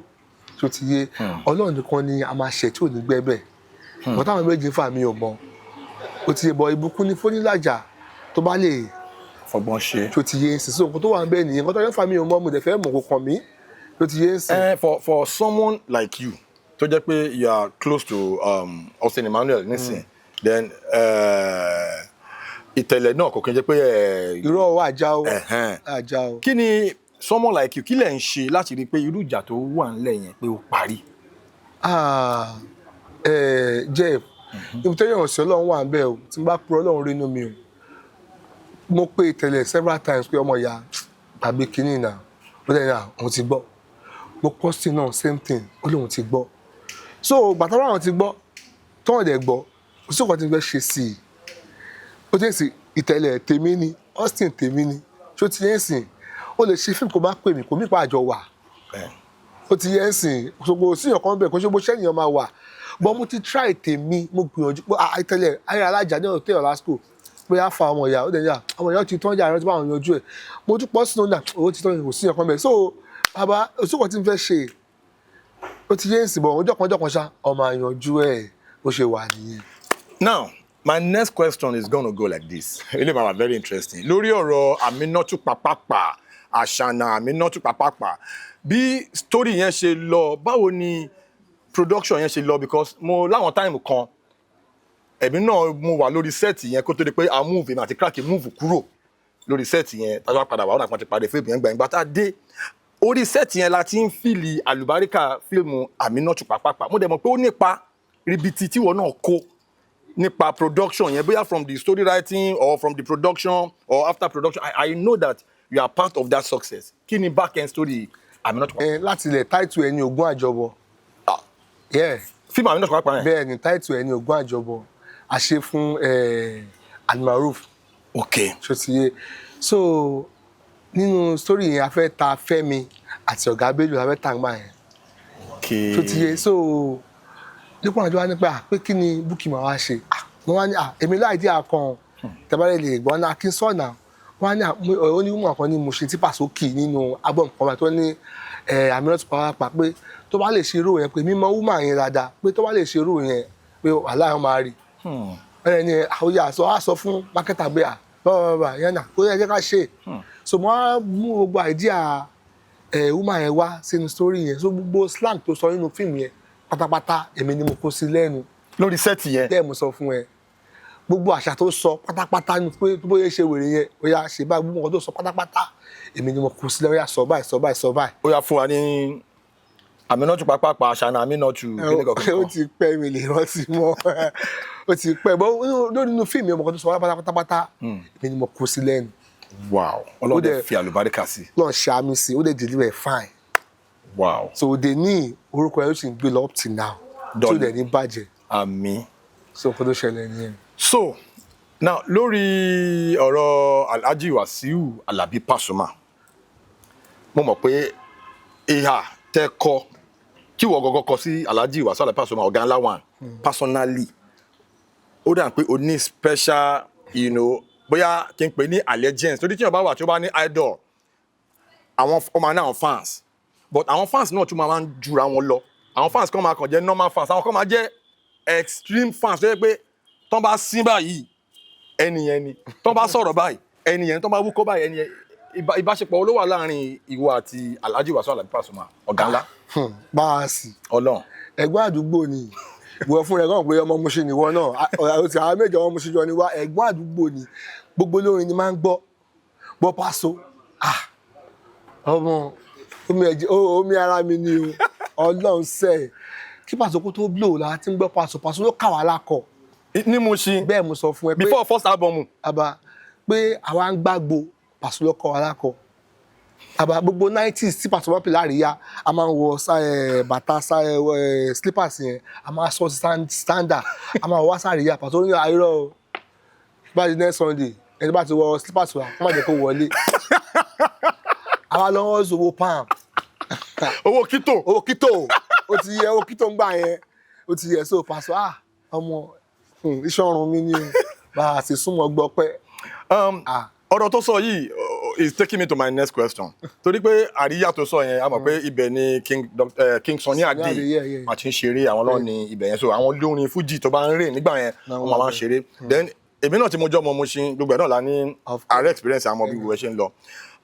Ṣó ti yé? Ọlọ́run nìkan ni a máa ṣẹ̀ tí ò ní gbẹ́ bẹ́ẹ̀. Bọ́ táwọn méjì ń fà mí ò mọ̀. Ó ti yé bọ̀, ìbùkún ní fónílàjà tó bá lè fọgbọ́n ṣe. Ṣó ti yé ń sìn? So nǹkan tó wà ń bẹ́ẹ̀ nìyẹn. Nǹkan tó yẹ fà mí ò mọ̀, mo dẹ̀ fẹ́ mọ̀, kò kàn mí. Ṣó ti yé ń sìn? For someone like you tó jẹ́ pé you are close to Austin Emmanuel nísìn, then ìtẹ̀lẹ̀ náà kò kí n jẹ́ pé Irọ́ o, àjà o. Àjà o. Kí ni someone like you, kí lẹ̀ ń ṣe láti rí i pé irú ìjà tó wà ńlẹ̀ yẹn pé ó parí? Ah, Jeff, ibi tó yàn sí Ọlọ́run wà ń bẹ̀ o. Tí n bá purọ́, Ọlọ́run rí inú mi o. Mo pè tẹ́lẹ̀ several times pé ọmọ ìyá tàbí kínní náà, ó dẹ̀ ní à òun ti gbọ́. Mo post náà, same thing, ó lóun ti gbọ́. So gbàtà wọn ti gbọ́ tọ́wọ́n dẹ̀ gbọ́, kò sí nǹkan tí mo fẹ́ ṣe sí i. Ó ti ń sìn, ìtẹ̀lẹ̀ tèmi ni, Austin tèmi ni. Ṣó ti yẹn sìn? Ó lè ṣe fíìmù kó má pè mí, kò mí pa àjọ wà. Ó ti yẹn sìn? Kò sí ìyàn kan bẹ̀, kò ṣe bó ṣẹ́yìn máa wà. But mo ti try tèmi, mo gbìyànjú pé ìtẹ̀lẹ̀ ayé alájà ní ọ̀tẹ̀ lásìkò pé á fa ọmọ ìyá, ó dẹ̀ ní à ọmọ ìyá ó ti tán jà, rántí báwọn yanjú ẹ̀. Mo tún pọ̀ sínú náà, owó ti tán, kò sí ìyàn kan bẹ̀. So bàbá òsùnkàn tí n fẹ́ ṣe, ó ti yé ń sìn bọ̀, ọjọ́ kan ọjọ́ kan ṣá ọmọ àyànjú ẹ̀, bó ṣe wà nìyẹn. Now, my next question is gonna go like this. Eléyìí máa wà very interesting. Lórí ọ̀rọ̀ Aminatu Papapa Àṣànà Àmínátù Pàpàpà. Bí story yẹn ṣe lọ, báwo ni production yẹn ṣe lọ? Because mo láwọn time kan, èmi náà mo wà lórí set yẹn kó tó di pé a move, èmi àti Crack move kúrò lórí set yẹn. Tá a bá padà wà, ọ̀nà kan ti parí fíìmù yẹn gbàngbà tá a dé orí set yẹn la ti ń feel àlùbáríkà fíìmù Àmínátù Pàpàpà. Mo dẹ̀ mọ̀ pé ó nípa ribiti tíwọ náà kó nípa production yẹn, bóyá from the story writing or from the production or after production. I know that you are part of that success. Kí ni back end story Àmínátù Pàpàpà? Ẹ láti ilẹ̀, title ẹ ní Ogún Àjọbọ. Yeah. Fíìmù Àmínátù Pàpàpà yẹn? Bẹ́ẹ̀ ni, title ẹ ní Ogún Àjọbọ. A ṣe fún Almaroof. Ṣó ti yé? So nínú story yẹn, a fẹ́ ta Fẹ́mi àti Ọ̀gá Bello, a fẹ́ ta ńgbà yẹn. Ṣó ti yé? So nípa àjọ wa nípa pé kí ni Bukky máa wá ṣe. Ah, mo wá ní èmi láì dí àkàn tẹ́bárẹ̀ lè gbọ́n náà kí n sọ̀nà wọ́n á ní ó ní woman kan ní mo ṣe tí Pàṣọ kì nínú album kan báyìí tó ní Àmínátù Pàápàá, pé tó bá lè ṣe irú yẹn, pé mímọ woman yẹn dáadáa, pé tó bá lè ṣe irú yẹn, pé wàhálà yẹn máa rí ẹ ní àwòyà sọ á sọ fún marketer pé báwa báwa yẹn náà kó yẹ jẹ́ ká ṣe. So mo á mú gbogbo idea woman yẹn wá sínú story yẹn. So gbogbo slang tó sọ nínú fíìmù yẹn pátápátá, èmi ni mo kó sí lẹ́nu. Lórí set yẹn? Bẹ́ẹ̀, mo sọ fún ẹ, gbogbo àṣà tó sọ pátápátá ni pé tó bóyá ṣe wèrè yẹn, ó yá ṣe báyìí, gbogbo nǹkan tó sọ pátápátá, èmi ni mo kó sí lẹ́nu. Ó yá, sọ báyìí, sọ báyìí, sọ báyìí. Ó yá, fún wa ní Àmínátù Pàápàá, Àṣànà Àmínátù kíní kankan. Ó ti pẹ́, mi lè rántí mọ́, ó ti pẹ́ bọ́. Lórí inú fíìmù yẹn, mo kàn tó sọ pátápátá, èmi ni mo kó sí lẹ́nu. Wow, Ọlọ́run dẹ̀ Ó fi àlùbáríkà sí. Lọ́n ṣe àmì sí, ó dẹ̀ deliver fine. So òde ní orúkọ ẹ̀, ó sì ń gbé lọ up till now, tó Done. dẹ̀ ní bàjẹ́. Àmín. So nǹkan tó ṣẹlẹ̀ nìyẹn. So now, lórí ọ̀rọ̀ Alhaji Wasiu Alabi Pasuma, mo mọ̀ pé ìhà tẹ́ kọ kí wọ́n gọ́gọ́ kọ sí Alhaji Wasiu Alabi Pasuma, Ọ̀gá Ńlá One, personally, ó dà pé o ní special bóyá kí n pè ní allegiance, torí tí wọ́n bá wà, tí ó bá ní idol, àwọn ọmọ náà, àwọn fans, but àwọn fans náà tún máa ń jura wọn lọ. Àwọn fans kan máa kàn jẹ́ normal fans, àwọn kan máa jẹ́ extreme fans, tó yẹ pé tọ́n bá sín báyìí, ẹni yẹn ni, tọ́n bá sọ̀rọ̀ báyìí, ẹni yẹn ni, tọ́n bá wúkọ́ báyìí, ẹni yẹn. Ìbáṣepọ̀ wo ló wà láàrin ìwọ àti Alhaji Wasiu Alabi Pasuma, Ọ̀gá Ńlá? Bá a sì Ọlọ́run. Ẹ̀gbọ́n àdúgbò ni ìwọ fún rẹ kàn pé ọmọ Mushin nìwọ náà. Ó ti àwọn méjì, ọmọ Mushin jọ ni wá. Ẹ̀gbọ́n àdúgbò ni. Gbogbo olórin ni máa ń gbọ́ gbọ́ Paso. Ah, ọmọ omi ẹ̀jẹ̀, omi ara mi ni o. Ọlọ́run sẹ́ kí Paso kó tó blow la ti ń gbọ́ Paso. Paso ló kà wá lákọ̀. Ní Mushin? Bẹ́ẹ̀, mo sọ fún ẹ pé Before first album? Àbá pé àwa ń gbàgbó, Paso ló kọ́ wa lákọ̀. Àbá gbogbo 90s tí Paso wọ́n pè láàríyá, a máa ń wọ bàtà slippers yẹn, a máa sọ sí standard, a máa wá sáríyá. Paso ní àìrọ̀ o, bá di next Sunday, ẹni bá ti wọ slippers wa, kó má jẹ́ kó wọlé. Àwa lọ́wọ́ zòwò palm. Owó kító. Owó kító, ó ti yẹ, owó kító ń gbà yẹn, ó ti yẹ. So Paso, ah, ọmọ iṣẹ́ ọrùn mi ni o, bá a sì súnmọ́ gbọ́ pẹ́. Ah. Ọ̀rọ̀ tó sọ yìí is taking me to my next question, torí pé àríyá tó sọ yẹn, a mọ̀ pé ibẹ̀ ni King Sunny Adé Adé, yeah. àti ń ṣeré. Àwọn náà ní ibẹ̀ yẹn. So àwọn olórin fújì tó bá ń rìn nígbà yẹn, Náà wọ́n máa ń wà. ṣeré. Then èmi náà tí mo jọ́ ọmọ Mushin, gbogbo ẹ̀ náà la ní Of course. ààrẹ experience, àmọ́ bí gbogbo ẹ̀ ṣe ń lọ.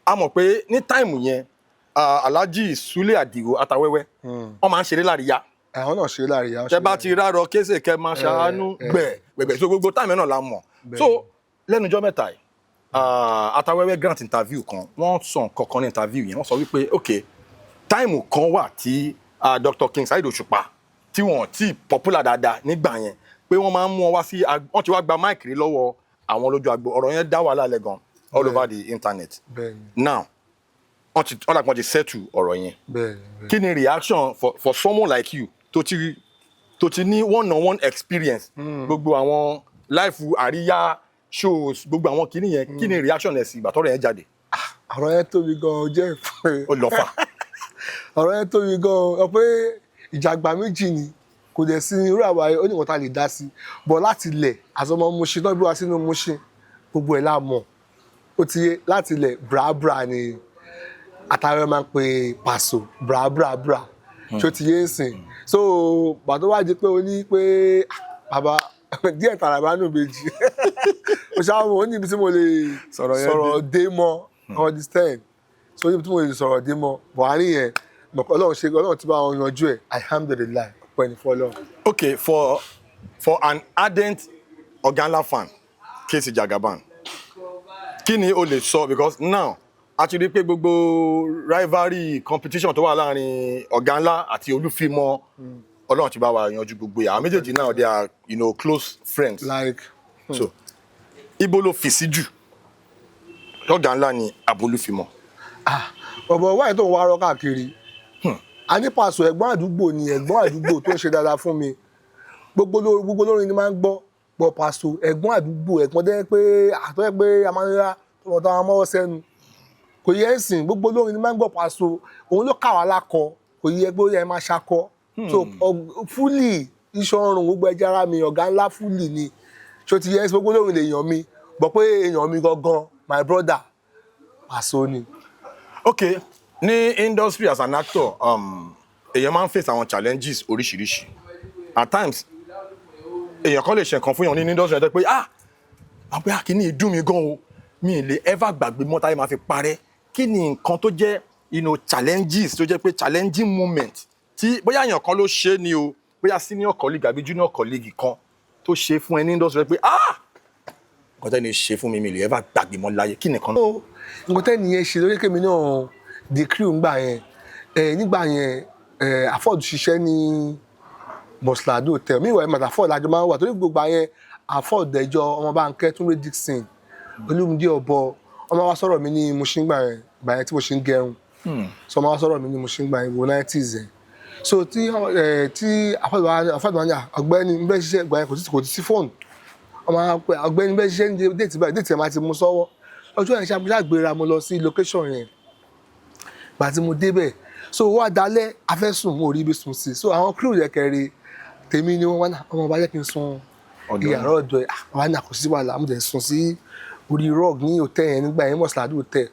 A mọ̀ pé ní time yẹn, Alhaji Sule Adio Atawẹ́wẹ́, wọ́n máa ń ṣeré láríyá. Àwọn náà ṣe láàrin. Tẹ bá ti rárọ kése, kẹ máa ṣàánú gbẹ gbẹgbẹ. So gbogbo time náà la mọ̀. So lẹ́nu ọjọ́ mẹ́ta yìí, Atawẹ́wẹ́ grant interview kan. Wọ́n sọ nǹkan kan ní interview yẹn. Wọ́n sọ wípé ok, time kan wà tí Dr. King Saheed Òṣùpá, tí wọ́n ti popular dáadáa nígbà yẹn, pé wọ́n máa ń mú wọn wá sí wọ́n ti wá gba mic rí lọ́wọ́ àwọn lójú agbo. Ọ̀rọ̀ yẹn dá wàhálà lẹ̀ gan all over the internet. Now wọ́n ti wọ́n dàgbọ́n ti settle ọ̀rọ̀ yẹn. bẹ́ẹ̀ni bẹ́ẹ̀ni. Kí ni reaction for someone like you tó ti ní one on one experience, gbogbo àwọn life àríyá shows, gbogbo àwọn kinní yẹn? Kí ni reaction ẹ̀ sí ìgbà tọ́rọ̀ yẹn jáde? Ọ̀rọ̀ yẹn tóbi gan-an jẹ́. Ó lọ fà. Ọ̀rọ̀ yẹn tóbi gan-an. Ọ pé ìjàgbá méjì ni, kò dẹ̀ sí irú àwa ó ní nǹkan tá a lè dá sí bọ̀. Láti ilẹ̀, àtọmọ Mushin tó bí wa sínú Mushin, gbogbo ẹ̀ la mọ̀. Ó ti yé, láti ilẹ̀, brabra ni àtàwọn máa ń pe Paso, brabra bra. Ṣó ti yé ń sìn? So bàtọ́ wá di pé o ní pé ah, bàbá díẹ̀ tàràbà nù bèjì, mo ṣáà mọ̀ ó níbi tí mo lè Sọ̀rọ̀ yẹn. Sọ̀rọ̀ dé mọ́, understand? So níbi tí mo lè sọ̀rọ̀ dé mọ́ Buhari yẹn mọ̀ pé Ọlọ́run ṣe, Ọlọ́run ti bá wọn yanjú ẹ̀, alhamdulillahi, ọpẹ́ ní fọ́lọ́run. Okay, for an ardent Oganla fan, K.C. Jagaban, kí ni o lè sọ? Because now a ti rí pé gbogbo rivalry, competition tó wà láàrin Ọ̀gánlá àti Olúfimọ́, Ọlọ́run ti bá wa yanjú gbogbo ẹ̀. Àwọn méjèèjì now, they are close friends. Like. So ibo ló fi sí jù, Ọ̀gánlá ni àbí Olúfimọ́? Ah, bọ̀bọ̀ wáyé tó ń wá rọ́ káàkiri, a ní Paso, ẹ̀gbọ́n àdúgbò ni, ẹ̀gbọ́n àdúgbò tó ń ṣe dáadáa fún mi. Gbogbo olórin ni máa ń gbọ́ bọ̀. Paso, ẹ̀gbọ́n àdúgbò, ẹ̀gbọ́n tẹ́ pé àtọ́ pé a máa ń rá tọmọ táwọn mọ́wọ́ sẹ́nu, kò yẹ ẹ̀sìn. Gbogbo olórin ni máa ń gbọ́. Paso, òun ló kà wá lákọ, kò yẹ pé ó yẹ máa ṣakọ. So fully iṣan ọrùn, gbogbo ẹja ara mi, ọ̀gá ńlá fully ni. Ṣó ti yẹ ẹ̀sìn? Gbogbo olórin lè yàn mi bọ̀ pé èèyàn mi gangan, my brother, Paso ni. Okay, ní industry as an actor, èèyàn máa ń face àwọn challenges oríṣiríṣi. At times, èèyàn kan lè ṣe nǹkan fún yàn ní industry ẹ̀ pé, ah, àpé àkíní dùn mí gan o, mi ì lè ever gbàgbé mọ́ táyé máa fi parẹ́. Kí ni nǹkan tó jẹ́ challenges, tó jẹ́ pé challenging moment, tí bóyá èèyàn kan ló ṣe é ni o, bóyá senior colleague àbí junior colleague kan tó ṣe fún ẹ ní industry pé, ah, nǹkan tẹ́ni ṣe fún mi, mi lè ever gbàgbé mọ́ láyé, kí nìkan náà? Nǹkan tẹ́ni yẹn ṣe lórí kémi náà di crew ńgbà yẹn ẹ, nígbà yẹn ẹ, Afọ́ọ̀dù ṣiṣẹ́ ní Mọ̀síládù Hotel. Mi ìwà ìmọ̀tà Afọ́ọ̀dù àjọ máa ń wà torí gbogbo àyẹn Afọ́ọ̀dù ẹjọ́ ọmọ Bánkẹ́, Túndé Dixon, Olúmídé Ọ̀bọ, ọmọ wa sọ̀rọ̀ mi ní Mushin gbà yẹn, gbà yẹn tí mo ṣe ń gẹrun. So ọmọ wa sọ̀rọ̀ mi ní Mushin gbà yẹn, wo 90s yẹn. So tí ẹ tí Afọ́ọ̀dù wa ní, ọ̀gbẹ́ni ń bẹ́ ṣiṣẹ́ gbà yẹn, kò sí fóònù. Ọmọ wa pé, ọ̀gbẹ́ni bẹ́ ṣiṣẹ́ ní date báyìí, date yẹn máa ti mú sọ́wọ́. Ọjọ́ yẹn ṣàgbéra, mo lọ sí location yẹn. Gbà tí mo débẹ̀, so wá dalẹ̀, afẹ́sùn, mo rí ibi sùn sí. So àwọn crew yẹn kẹrin tèmi ni wọ́n wá náà, ọmọ ọba jẹ́ kí n sùn yàrá ọ̀dọ̀ ẹ̀. Wà ní àkọsí wàhálà, mo dẹ̀ sùn sí orí rug ní hotel yẹn nígbà yẹn, Mọ̀sáládù Hotel.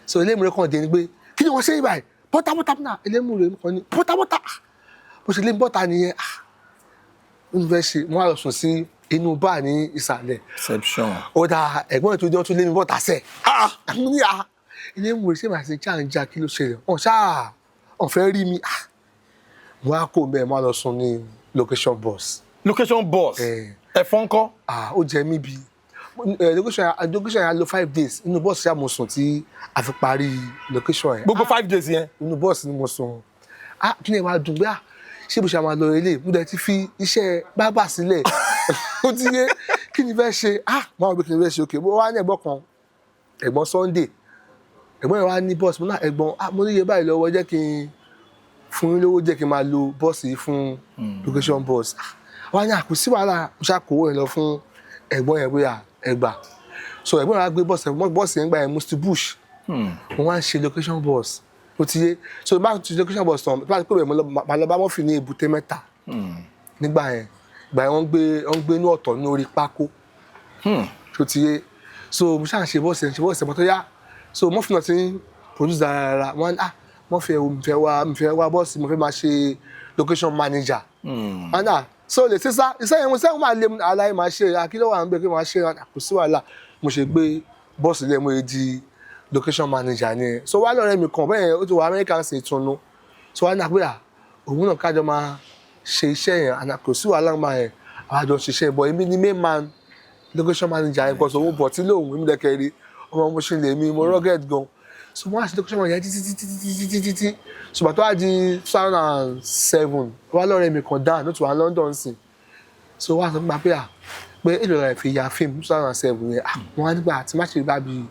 So elémùrè kan dé ni pé, kí ni wọ́n ṣe yìí báyìí? Bọ́tà, bọ́tà náà. Elémùrè kan ní bọ́tà, bọ́tà. Bó ṣe lé bọ́tà nìyẹn. Ah, ó ní fẹ́ ṣe, mo wá lọ sùn sí inú báà ní ìsàlẹ̀. Reception. Ó dà, ẹ̀gbọ́n ètò ìjọ tún lé mi bọ́tà sẹ̀. Ah, mo ní, ah, elémùrè ṣé màá ṣe jáǹjà, kí ló ṣẹlẹ̀? Wọn ṣáà wọn fẹ́ rí mi. Ah, mo wá kó bẹ́ẹ̀, mo wá lọ sùn ní location bus. Location bus? Eh. Ẹ̀fọn ńkọ́? Ah, ó jẹ mí bí location yẹn, a lò 5 days inú bọ́ọ̀sì ṣáà mo sùn tí a fi parí location yẹn. Gbogbo 5 days yẹn? Inú bọ́ọ̀sì ni mo sùn. Ah, kí ni ẹ máa dùn pé, ah, ṣé bó ṣe máa lọ ilé, mo dẹ̀ ti fi iṣẹ́ bábà sílẹ̀, ó ti yé, kí ni fẹ́ ṣe? Ah, mo wá wò pé kí ni fẹ́ ṣe. Òkè mo wá ní ẹ̀gbọ́n kan, ẹ̀gbọ́n Sunday, ẹ̀gbọ́n yẹn wá ní bọ́ọ̀sì. Mo náà, ẹ̀gbọ́n, ah, mo ní iye báyìí lọ́wọ́, jẹ́ kí n fún yín lówó, jẹ́ kí n máa lo bọ́ọ̀sì yìí fún location bus. Ah, wá ní àkùsí wàhálà. Mo ṣàkówó yẹn lọ fún ẹ̀gbọ́n yẹn bóyá ẹgbà. So ẹ̀gbọ́n yẹn wá gbé bọ́ọ̀sì yẹn, bọ́ọ̀sì yẹn gbà yẹn, Musti Bush. Mo wá ń ṣe location bus, ó ti yé. So bá ti location bus tán, bá ti pè mí, màá lọ bá Murphy ní Èbúté Mẹ́ta nígbà yẹn. Ìgbà yẹn wọ́n gbé inú ọ̀tọ̀ ní orí pákó, tó ti yé. So mo ṣáà ń ṣe bọ́ọ̀sì yẹn, ṣe bọ́ọ̀sì yẹn, bọ́ tó yá, so Murphy náà ti ń produce dáradára. Wọ́n á, ah, Murphy ẹ̀, mi fẹ́ wá bọ́ọ̀sì, mo fẹ́ máa ṣe location manager. Wọ́n á so lè sísá iṣẹ́ yẹn, mo sẹ́wọ́n máa lé aláì máa ṣe akílọ̀ wà ń bẹ̀ kí máa ṣe, kò sí wàhálà. Mo ṣe gbé bọ́ọ̀sì lẹ̀, mo yẹ di location manager ni. So wá lọ́rẹ́ mi kan bẹ́ẹ̀, ó ti wà Amẹ́ríkà ń ṣe ìtùnú. So wá ní àpé à òun náà kájọ máa ṣe iṣẹ́ yẹn àná, kò sí wàhálà máa yẹn, àwọn àjọ ṣiṣẹ́ bọ̀. Èmi ni main man location manager yẹn, kò sọ owó bọ̀ tí lóun, èmi dẹ́kẹ̀ rí ọmọ mo ṣe lè mi, mo rugged gan. So mo wá ṣe location manager títí títí títí títí títí. So bàtọ́ wá di 2007, wá lọ́rẹ́ mi kan dáa ló ti wà London sí. So wá sọ fún mi pé, à, pé èlò rẹ̀ fi ya fíìmù 2007 yẹn. Ah, wọ́n á nígbà tí má ṣe bá bíi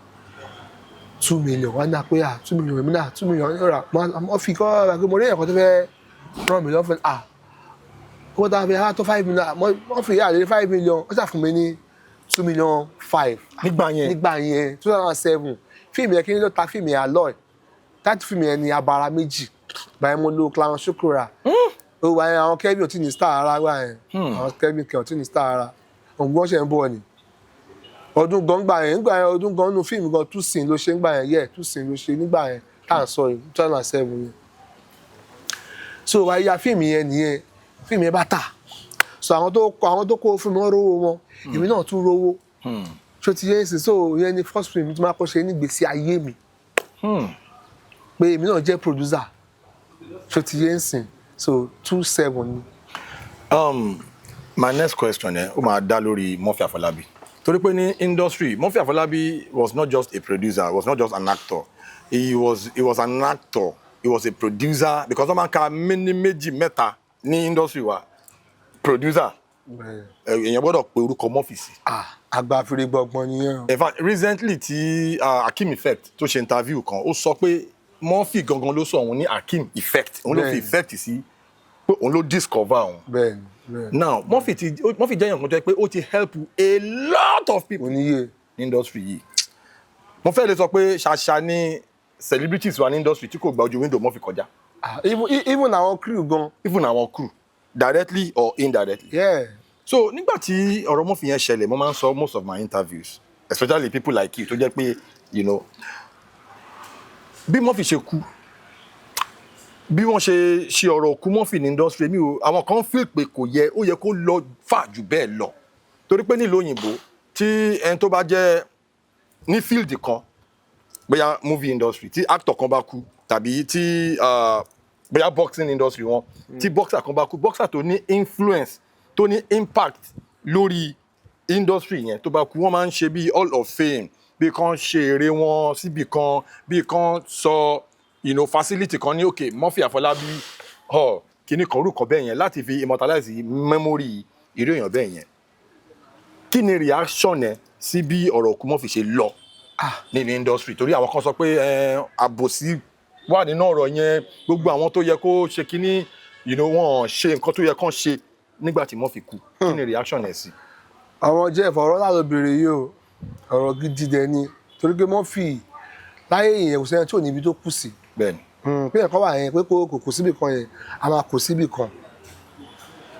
2 million, wọ́n á ní pé, à, 2 million, èmi náà 2 million náírà wọ́n fi kọ́ ọ́ pé mo rí ẹ̀kọ́ tó fẹ́ ràn mí lọ́fẹ̀ẹ́. Ah, owó tá a fi tó 5 million, wọ́n fi yà lé 5 million, wọ́n ṣàfún mi ní 2.5 million. Nígbà yẹn? Nígbà yẹn, 2007. Fíìmù yẹn, kí ni ló ta fíìmù yẹn? Aloy táàtì fíìmù yẹn ní abara méjì. Báyìí mo lo Clarence Shukura. Ó wà yẹn, àwọn Kevin ò tí ní star ara wà yẹn, àwọn Kevin kẹ̀ ò tí ní star ara, òun gbọ́n ṣe ń bọ̀ ni ọdún gan gbà yẹn. Nígbà yẹn, ọdún gan nínú fíìmù gan, two scene ló ṣe nígbà yẹn, yẹ two scene ló ṣe nígbà yẹn tá à ń sọ yìí, 2007 yẹn. So wàá ya fíìmù yẹn nìyẹn, fíìmù yẹn bá tà. So àwọn tó kó fún mi, wọ́n rówó wọn, èmi náà tún rówó. So ti yẹn sì, so yẹn ni first film tí máa kọ́ ṣe nígbèésí ayé mi. Pé èmi náà jẹ́ producer, ṣó ti yé ń sìn? So 27 ni. My next question ó máa dá lórí Murphy Afolabi, torí pé ní industry, Murphy Afolabi was not just a producer, was not just an actor. He was an actor, he was a producer, because wọ́n máa ń ka méní, méjì, mẹ́ta ní industry wa, producer, èèyàn gbọ́dọ̀ pe orúkọ Murphy sí. Ah, agbáfèrè gbọ̀ngbọ̀n nìyẹn o. In fact, recently tí Akeem Effect tó ṣe interview kan, ó sọ pé Murphy gangan ló sọ òun ní Akeem Effect, òun ló fi effect sí, pé òun ló discover òun. bẹ́ẹ̀ni bẹ́ẹ̀ni Now, Murphy jẹ́ èèyàn kan tó yẹ pé ó ti help a lot of people Oníyè. ní industry yìí. Mo fẹ́ lè sọ pé ṣàṣà ni celebrities wa ní industry tí kò gba ojú window Murphy kọjá. Ah, even àwọn crew gan. Even àwọn crew, directly or indirectly. So nígbà tí ọ̀rọ̀ Murphy yẹn ṣẹlẹ̀, mo máa ń sọ most of my interviews, especially people like you tó jẹ́ pé bí Murphy ṣe kú, bí wọ́n ṣe ṣe ọ̀rọ̀ òkú Murphy ní industry mi o, àwọn kan feel pé kò yẹ, ó yẹ kó lọ fà jù bẹ́ẹ̀ lọ, torí pé nílùú òyìnbó, tí ẹni tó bá jẹ́ ní field kan, bóyá movie industry, tí actor kan bá kú, tàbí tí bóyá boxing industry wọn, tí boxer kan bá kú, boxer tó ní influence, tó ní impact lórí industry yẹn tó bá kú, wọ́n máa ń ṣe bí hall of fame, bí kan ṣe eré wọn síbì kan, bí kan sọ facility kan ní òkè Murphy Àfọlábí hall, kíní kan, orúkọ bẹ́ẹ̀ yẹn, láti fi immortalize memory irú èèyàn bẹ́ẹ̀ yẹn. Kí ni reaction ẹ sí bí ọ̀rọ̀ òkú Murphy ṣe lọ nínú industry? Torí àwọn kan sọ pé àbòsí wà nínú ọ̀rọ̀ yẹn, gbogbo àwọn tó yẹ kó ṣe kíní, wọ́n ṣe nǹkan tó yẹ kán ṣe nígbà tí Murphy kú. Kí ni reaction ẹ sí? Àwọn Jeff, ọ̀rọ̀ láti béèrè yìí o, ọ̀rọ̀ gidi dẹ̀ ni, torí pé Murphy láyé yẹn, kò sẹ́ni tí ò níbi tó kù sí. Pé ẹ̀kọ́ wà yẹn pé kò kù síbì kan yẹn, a máa kù síbì kan.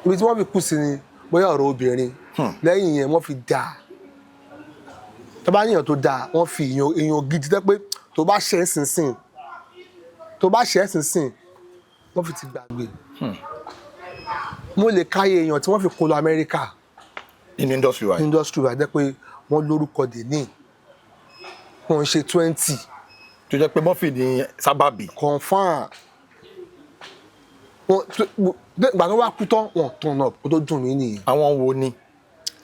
Ibi tí wọ́n fi kù sí ni bóyá ọ̀rọ̀ obìnrin. Lẹ́yìn yẹn, wọ́n fi dáa. Tó bá níyàn tó dáa, wọ́n fi èèyàn gidi tẹ́ pé tó bá ṣe é sínsìn, tó bá ṣe é sínsìn, wọ́n fi ti gbàgbé. Mo lè káyé èèyàn tí wọ́n fi kó lọ Amẹ́ríkà. Nínú industry wa yìí. Industry wa jẹ́ pé wọ́n lórúkọ dè ní wọ́n ń ṣe 20. Tó jẹ́ pé Murphy ní sábàbí. Confam. Wọn gbà tó wá kú tán, wọn turn up, kó tó dùn mí nìyẹn. Àwọn wo ni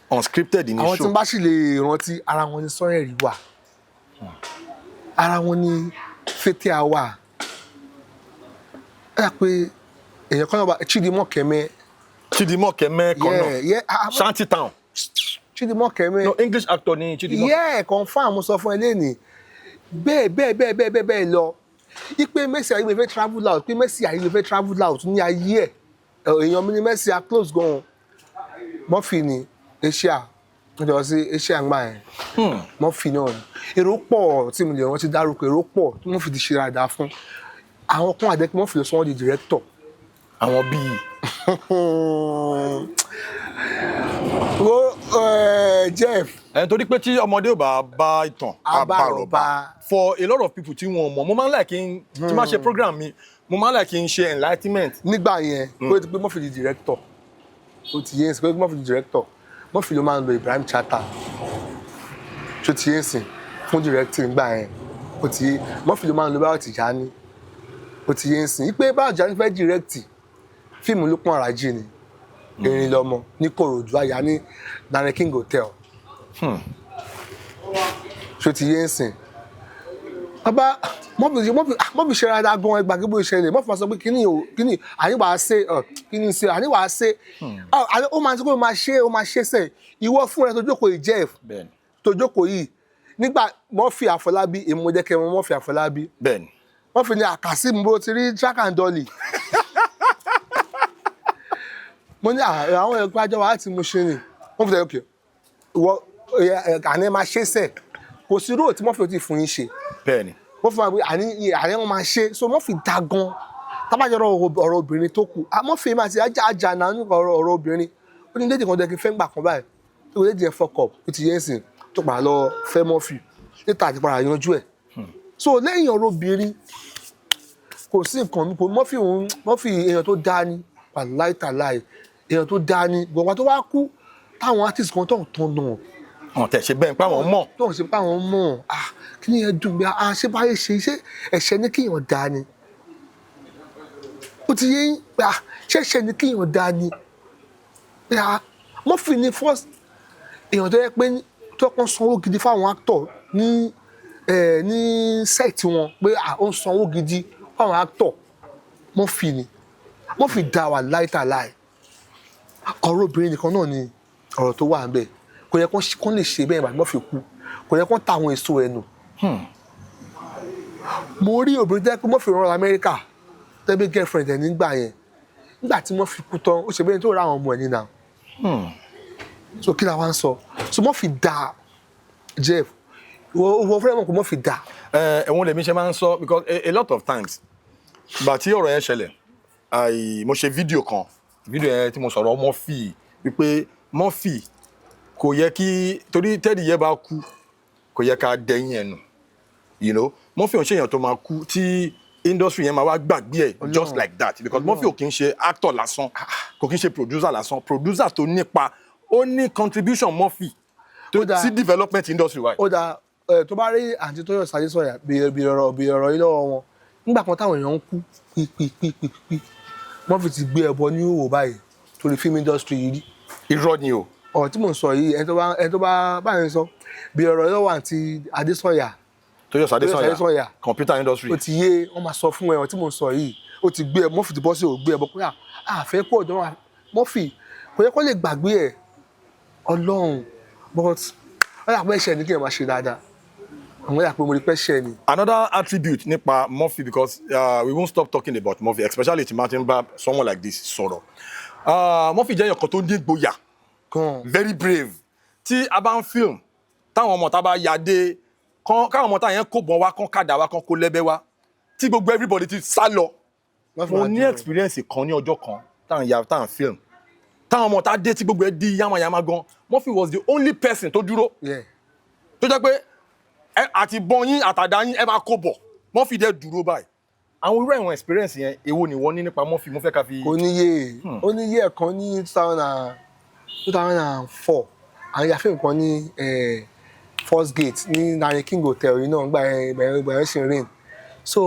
unscripted ní Àwọn tí show? n bá sì lè rántí, ara wọn ni Sanyẹ̀rì wà, ara wọn ni Fathia wà, ẹ yà pé èèyàn kan náà wà, Chidi Mokeme. Chidi Mokeme kan náà? Yeah, ah, Shanty Town. Chidi Mokeme. No, English actor ni Chidi Mokeme. Yeah, confam. Mo sọ fún ẹ lẹ́nìí, bẹ́ẹ̀ bẹ́ẹ̀ bẹ́ẹ̀ bẹ́ẹ̀ bẹ́ẹ̀ bẹ́ẹ̀ lọ, ipe Mercy Aigbe fẹ́ travel out, pé Mercy Aigbe fẹ́ travel out ní ayé ẹ̀. Èèyàn mi ni Mercy, a close gan. Murphy ni Asia, wọ́n jọ sí Asia ńgbà yẹn. Murphy náà ni. Èrò pọ̀ tí mo lè rántí dárúkọ, èrò pọ̀ tí Murphy ti ṣe dáadáa fún. Àwọn kan àdẹ́kí Murphy lọ sọ wọ́n di director. Àwọn bíi? Wo Jeff. Ẹ torí pé tí ọmọdé ò bá bá ìtàn, á á bá bá àròbá. àròbá. For a lot of people tí wọn mọ̀, mo máa ń like kí n tí máa ṣe program mi, mo máa ń like kí n ṣe enlightenment. Nígbà yẹn, kó ti pé Murphy di director, ó ti yé ẹ sìn, pé Murphy di director, Murphy ló máa ń lo Ibrahim Chatta, tó ti yé sìn, fún directing nígbà yẹn. Ó ti yé, Murphy ló máa ń lo Báyọ̀ Tìjání, ó ti yé sìn pé Báyọ̀ Tìjání fẹ́ direct fíìmù Lukman Raji ni Erin Lọmọ ní Kòròdú, àyà ní Daniel King Hotel, tó ti yé sìn. Bàbá Murphy ṣe rárá gan, ẹgbàá gbogbo ìṣẹ̀lẹ̀. Murphy máa sọ pé kíní o, kíní àníwá ṣe ọ, kíní ṣe àníwá ṣe ọ, ó máa sọ pé ó máa ṣe, ó máa ṣe sẹ. Ìwọ fún ẹ tó jókòó yìí, Jeff, tó jókòó yìí, nígbà Murphy Àfọlábí, èmi mo jẹ́ kẹ́ mọ̀ Murphy Àfọlábí. Murphy ní àkàsí mi bó ti rí track and dolly. Mo ní àwọn ẹ̀kọ́ àjọ wa láti mú ṣe ni wọ́n fi tẹ̀lé òkè. Ìwọ àní ẹ máa ṣe sẹ̀, kò sí róò tí Murphy ò tí ì fún yín ṣe. Wọ́n fún wa pé àní wọ́n máa ṣe. So Murphy da gan. Tábàjọ́ ọ̀rọ̀ obìnrin tó kù, Murphy máa ti ajá ajá náà nípa ọ̀rọ̀ obìnrin. Ó ní lady kan jẹ́ kí n fẹ́ gbà kan báyìí, tó lady yẹn fuck up, ó ti yẹn sìn, tó padà lọ fẹ́ Murphy later, àti padà yanjú ẹ̀. So lẹ́yìn ọ̀rọ̀ obìnrin, kò sí nǹkan mi kò. Murphy òun, Murphy èèyàn tó dáa ni, wàláì tàláì, èèyàn tó dáa ni. Gbọ̀ngbà tó wá kú, táwọn artist kan tó ń tán náà, Wọn tẹ̀ ṣe bẹ́ẹ̀ pé àwọn mọ̀. Tó ń ṣe pé àwọn mọ̀. Ah, Kí ni yẹn dùn bí a ṣe báyé ṣe ṣé ẹ̀ṣẹ̀ ní kíyàn dá ni? Ó ti yé yín pé ah, ṣé ẹ̀ṣẹ̀ ní kíyàn dá ni? Pé ah, Murphy ní first èèyàn tó yẹ pé tó kàn sanwó gidi fáwọn actor ní set wọn, pé ah, ó ń sanwó gidi fáwọn actor. Murphy ni Murphy dá wà láìtàláì. Ọ̀rọ̀ obìnrin nìkan náà ni ọ̀rọ̀ tó wà níbẹ̀. Kò yẹ kán lè ṣe bẹ́ẹ̀. Bàbá Murphy kú, kò yẹ kán ta àwọn èso ẹ̀ nù. Mo rí obìnrin tẹ́ pé Murphy rán Amẹ́ríkà, tẹ́ bí girlfriend ẹ̀ nígbà yẹn. Nígbà tí Murphy kú tán, ó ṣe bẹ́ẹ̀ tó ra àwọn ọmọ ẹ̀ nínà. So kí la wá ń sọ? So Murphy da, Jeff, ìwọ fúnra mọ̀ pé Murphy da. Ẹ ẹ̀wọ̀n lèmi ṣe máa ń sọ, because a lot of times, ìgbà tí ọ̀rọ̀ yẹn ṣẹlẹ̀, mo ṣe fídíò kan, fídíò yẹn tí mo sọ̀rọ̀ Murphy, wípé Murphy kò yẹ kí, torí tẹ́lì yẹn bá kú, kò yẹ ká dẹ́yìn ẹ̀ nù. Murphy ò ń ṣe èèyàn tó máa kú tí industry yẹn máa wá gbàgbé ẹ̀ just like that, because Murphy ò kí ń ṣe actor lásán, kò kí ń ṣe producer lásán, producer tó nípa, ó ní contribution Murphy tó Ó dáa. sí development industry wa. Ó dáa ẹ, tó bá rí àǹtí Tóyọ̀sí Adésọ̀yà, béèrè ọ̀rọ̀ yìí lọ́wọ́ wọn. Nígbà kan táwọn èèyàn ń kú pípípípípí, Murphy ti gbé ẹbọ ní òwò báyìí torí film industry yìí rí. Irọ́ ni o. Ọ̀rọ̀ tí mò ń sọ yìí, ẹni tó bá báyìí sọ, béèrè ọ̀rọ̀ yìí lọ́wọ́ àǹtí Adésọ̀yà. Tóyọ̀sí Adésànyà. Adésànyà, computer industry. Ó ti yé wọ́n, máa sọ fún ẹ. Ọ̀rọ̀ tí mò ń sọ yìí, ó ti gbé ẹ. Murphy ti bọ́ sí, ò gbé ẹbọ pé à fẹ́ kó ọ̀dọ́ wa. Murphy kò yẹ kó lè gbàgbé ẹ̀, Ọlọ́run, but ó yà pé ẹ̀ṣẹ̀ ní kí ẹ máa ṣe dáadáa. Àwọn yà pé mo rí pé ẹ̀ṣẹ̀ ni. Another attribute nípa Murphy, because we won't stop talking about Murphy, especially tí martin bá someone like this sọ̀rọ̀. Murphy jẹ́ èèyàn kan tó ní ìgboyà, gan. Very brave. Tí a bá ń film, táwọn ọmọ tá a bá ya dé káwọn ọmọ tá yẹn kó bọ̀ wá, kán kàdà wá, kán kó lẹ́bẹ̀ wá, tí gbogbo everybody ti sá lọ. Mo ní experience kan ní ọjọ́ kan tá à ń ya, tá à ń film, táwọn ọmọ tá dé, tí gbogbo ẹ di yamayama gan, Murphy was the only person tó dúró, tó jẹ́ pé ẹ àti bọ́n yín àtàdá yín, ẹ máa kó bọ̀, Murphy dẹ̀ dúró báyìí. Àwọn irú ẹ̀wọ̀n experience yẹn, èwo ni wọ́n ní nípa Murphy? Mo fẹ́ ká fi. Kò níye, ó níye. Ẹ̀kan ní 2004, àwọn ya fíìmù kan ní First Gate ní Nare King Hotel yìí náà. Gbà yẹn, ìgbà yẹn ṣì ń rìn. So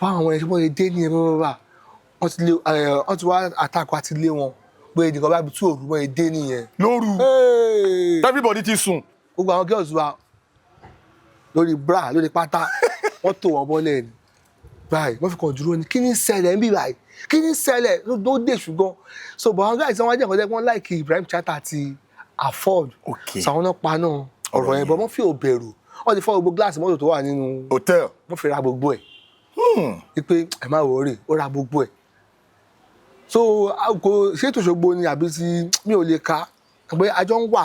báwọn ọmọ yẹn ṣe wọ́n ṣe dé ní ẹ bá wọ́n ti lé, wọ́n ti wá attack wa, ti lé wọn pé nìkan bá bi tú òru, wọ́n ṣe dé nìyẹn. Lóru? Hey! Everybody ti sùn. Gbogbo àwọn girls wa lórí bra, lórí pátá, wọ́n tò wọ́n bọ́lẹ̀ ni báyìí. Wọ́n fi kàn dúró ní, kí ni ṣẹlẹ̀ ń bí báyìí? Kí ni ṣẹlẹ̀ ló dé? Ṣùgbọ́n so, but àwọn guys wọ́n jẹ́ nǹkan tẹ́ wọ́n like Ibrahim Chatta àti Afford. So àwọn náà pa náà ọ̀rọ̀ yẹn, bọ́ wọ́n fi ò bẹ̀rù, wọ́n ti fọ́ gbogbo gíláàsì mọ́tò tó wà nínú hotel. Wọ́n fi ra gbogbo ẹ̀ wípé ẹ má worry, ó ra gbogbo ẹ̀. So kò ṣé tòṣogbo ni àbí ti mi ò lè ka pé àjọ ń wà,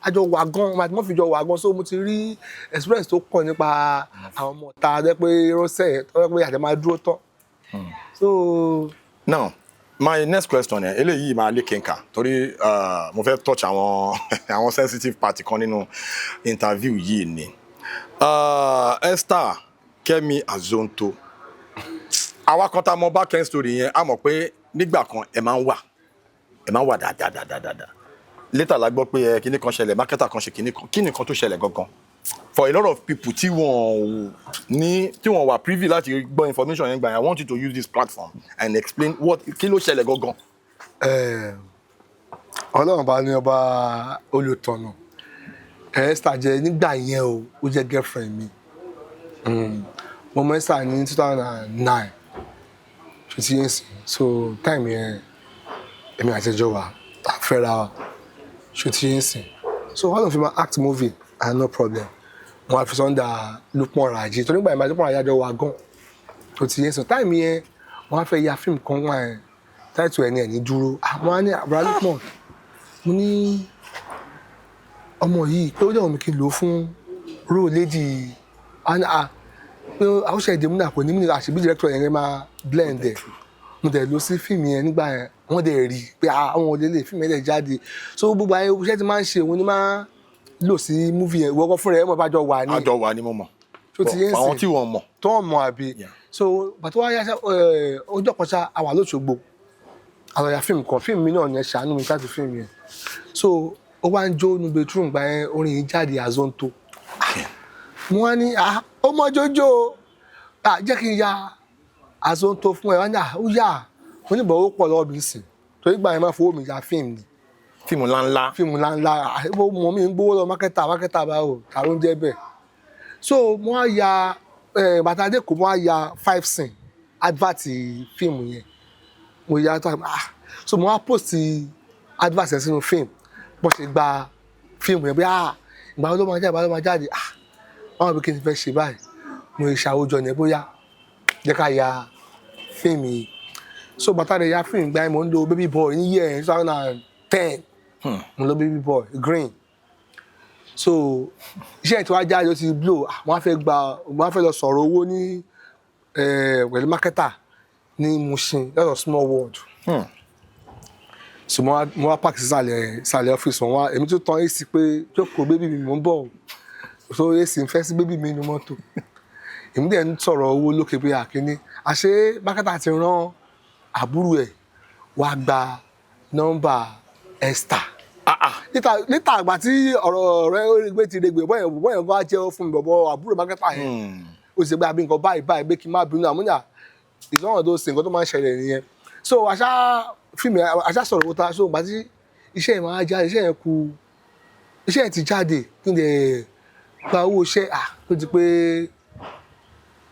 àjọ wà gan, àti wọ́n fi jọ wà gan. So mo ti rí experience tó pọ̀ nípa àwọn ọmọ ta jẹ́ pé rọ́ṣẹ̀ tó jẹ́ pé àjọ máa dúró tán. So Now my next question ẹ, eléyìí máa lé kéńkà torí mo fẹ́ touch àwọn sensitive part kan nínú interview yìí ni Esther Kẹ́mi Azonto. Àwa kan tá a mọ back end story yẹn, a mọ̀ pé nígbà kan ẹ máa ń wà dáadáa. Later la gbọ́ pé ẹ kíní kan ṣẹlẹ̀, marketer kan ṣe kíní kan, kíní kan tó ṣẹlẹ̀ gangan. For a lot of people tí wọ́n ní, tí wọ́n wà privy láti gbọ́ information yẹn gbà yẹn, I want you to use this platform and explain what, kí ló ṣẹlẹ̀ gangan. Ọlọ́run bá ní ọba olùtọ̀nà. Esther jẹ́ nígbà yẹn o, ó jẹ́ girlfriend mi. Mo mọ Esther ní 2009, ṣe ti yẹn sìn. So time yẹn, èmi àti ẹjọ́ wa a fẹ́ra wa, ṣe ti yẹn sìn. So wọ́n lọ fi máa act movie and no problem, wọ́n á fi sọ́ndà Lukman Raji, torí nígbà yẹn máa Lukman Raji àjọ wa gan tó ti yẹn sìn. Time yẹn, wọ́n á fẹ́ ya fíìmù kan wá yẹn, táìtù ẹ̀ ní ẹ̀ ní dúró. Àwọn á ní àbúrò Lukman, mo ní ọmọ yìí pé ó dẹ̀ wọ́n mi kí n lò ó fún role lady á pé àwọn ṣe èdè múnà kò ní múnà àṣìbí director yẹn máa blend ẹ̀. Mo dẹ̀ lọ sí fíìmù yẹn nígbà yẹn, wọ́n dẹ̀ rí pé àwọn olè fíìmù yẹn dẹ̀ jáde. So gbogbo ayé iṣẹ́ tí máa ń ṣe, òun ni máa lò sí movie yẹn. Ìwọ́kọ́ fúnra ẹ̀ mọ̀ bá jọ wà ní. Àjọ wà ní, mo mọ̀. Tó ti yé ń àwọn sìn. Tí wọ́n mọ̀. Tó ń mọ̀ àbí? Yeah. So bàtú wáyé ọjọ́ kan ṣá, àwà lóṣogbo, àlọ́ ya fíìmù kan, fíìmù mi náà yẹn, ṣàánú mi káàtó fíìmù yẹn. So ó wá ń jó nu bedroom gba yẹn, orin yìí jáde, Azonto. Mo wá ní, "Ah, ó mọ jójó o. Ah, jẹ́ kí n ya azonto fún ẹ." Wọ́n ní, "Ah, ó yà." Mo ní bọ̀, ó pọ̀ lọ́wọ́ mi sìn, torí gbà yẹn máa fowó mi ya fíìmù ni. Fíìmù ńláńlá. Fíìmù ńláńlá. Mo mi ń gbówó lọ marketer. Marketer báwo? Ta ló ń jẹ́ bẹ́ẹ̀? So mo wá ya bàtà adéko, mo wá ya five scene advert fíìmù yẹn. Mo ya tó, ah, so mo wá post advert yẹn sínú fíìmù. Bó ṣe gba fíìmù yẹn bí, ah, ìgbà wo ló máa jáde? Ìgbà wo ló máa jáde? Ah, wọn bí kí n fẹ́ ṣe báyìí? Mo ṣàwùjọ yẹn, bóyá jẹ́ ká ya fíìmù yìí. So bàtà rẹ̀ ya fíìmù gbà yẹn, mo ń lo Baby Boy ní year 2010. Mo ń lo Baby Boy green. So iṣẹ́ tí wàá jáde, ó ti blow. Ah, wọ́n á fẹ́ gba, wọ́n á fẹ́ lọ sọ̀rọ̀ owó ní pẹ̀lú marketer ní Mushin lọ́dọ̀ Small World. So mo wá park sísàlẹ̀ ìsàlẹ̀ ọ́fíìsì wọn wá. Èmi tó tan AC pé, "Jókòó, baby mi, mò ń bọ̀ o." So AC ń fẹ́ sí baby mi nínú mọ́tò. Èmi dẹ̀ ń sọ̀rọ̀ owó lókè pé àkíní àṣé marketer ti rán àbúrò ẹ̀ wá gba nọ́mbà Esther. Níta àgbà tí ọ̀rọ̀ rẹ̀ gbé ti regbè bọ́yẹn bọ́yẹn bá jẹ́ fún mi, bọ̀bọ̀ àbúrò marketer yẹn, ó sì gbé àbí nǹkan báyìí báyìí pé kí n má bínú àmúyà. It's one of those things, nǹkan tó máa ń ṣẹlẹ̀ nìyẹn. So àṣà fíìmù yẹn, àṣà sọ̀rọ̀ owó ta. So ìgbà tí iṣẹ́ yẹn máa jáde, iṣẹ́ yẹn kù, iṣẹ́ yẹn ti jáde, kí n lè gba owó iṣẹ́, ah, tó di pé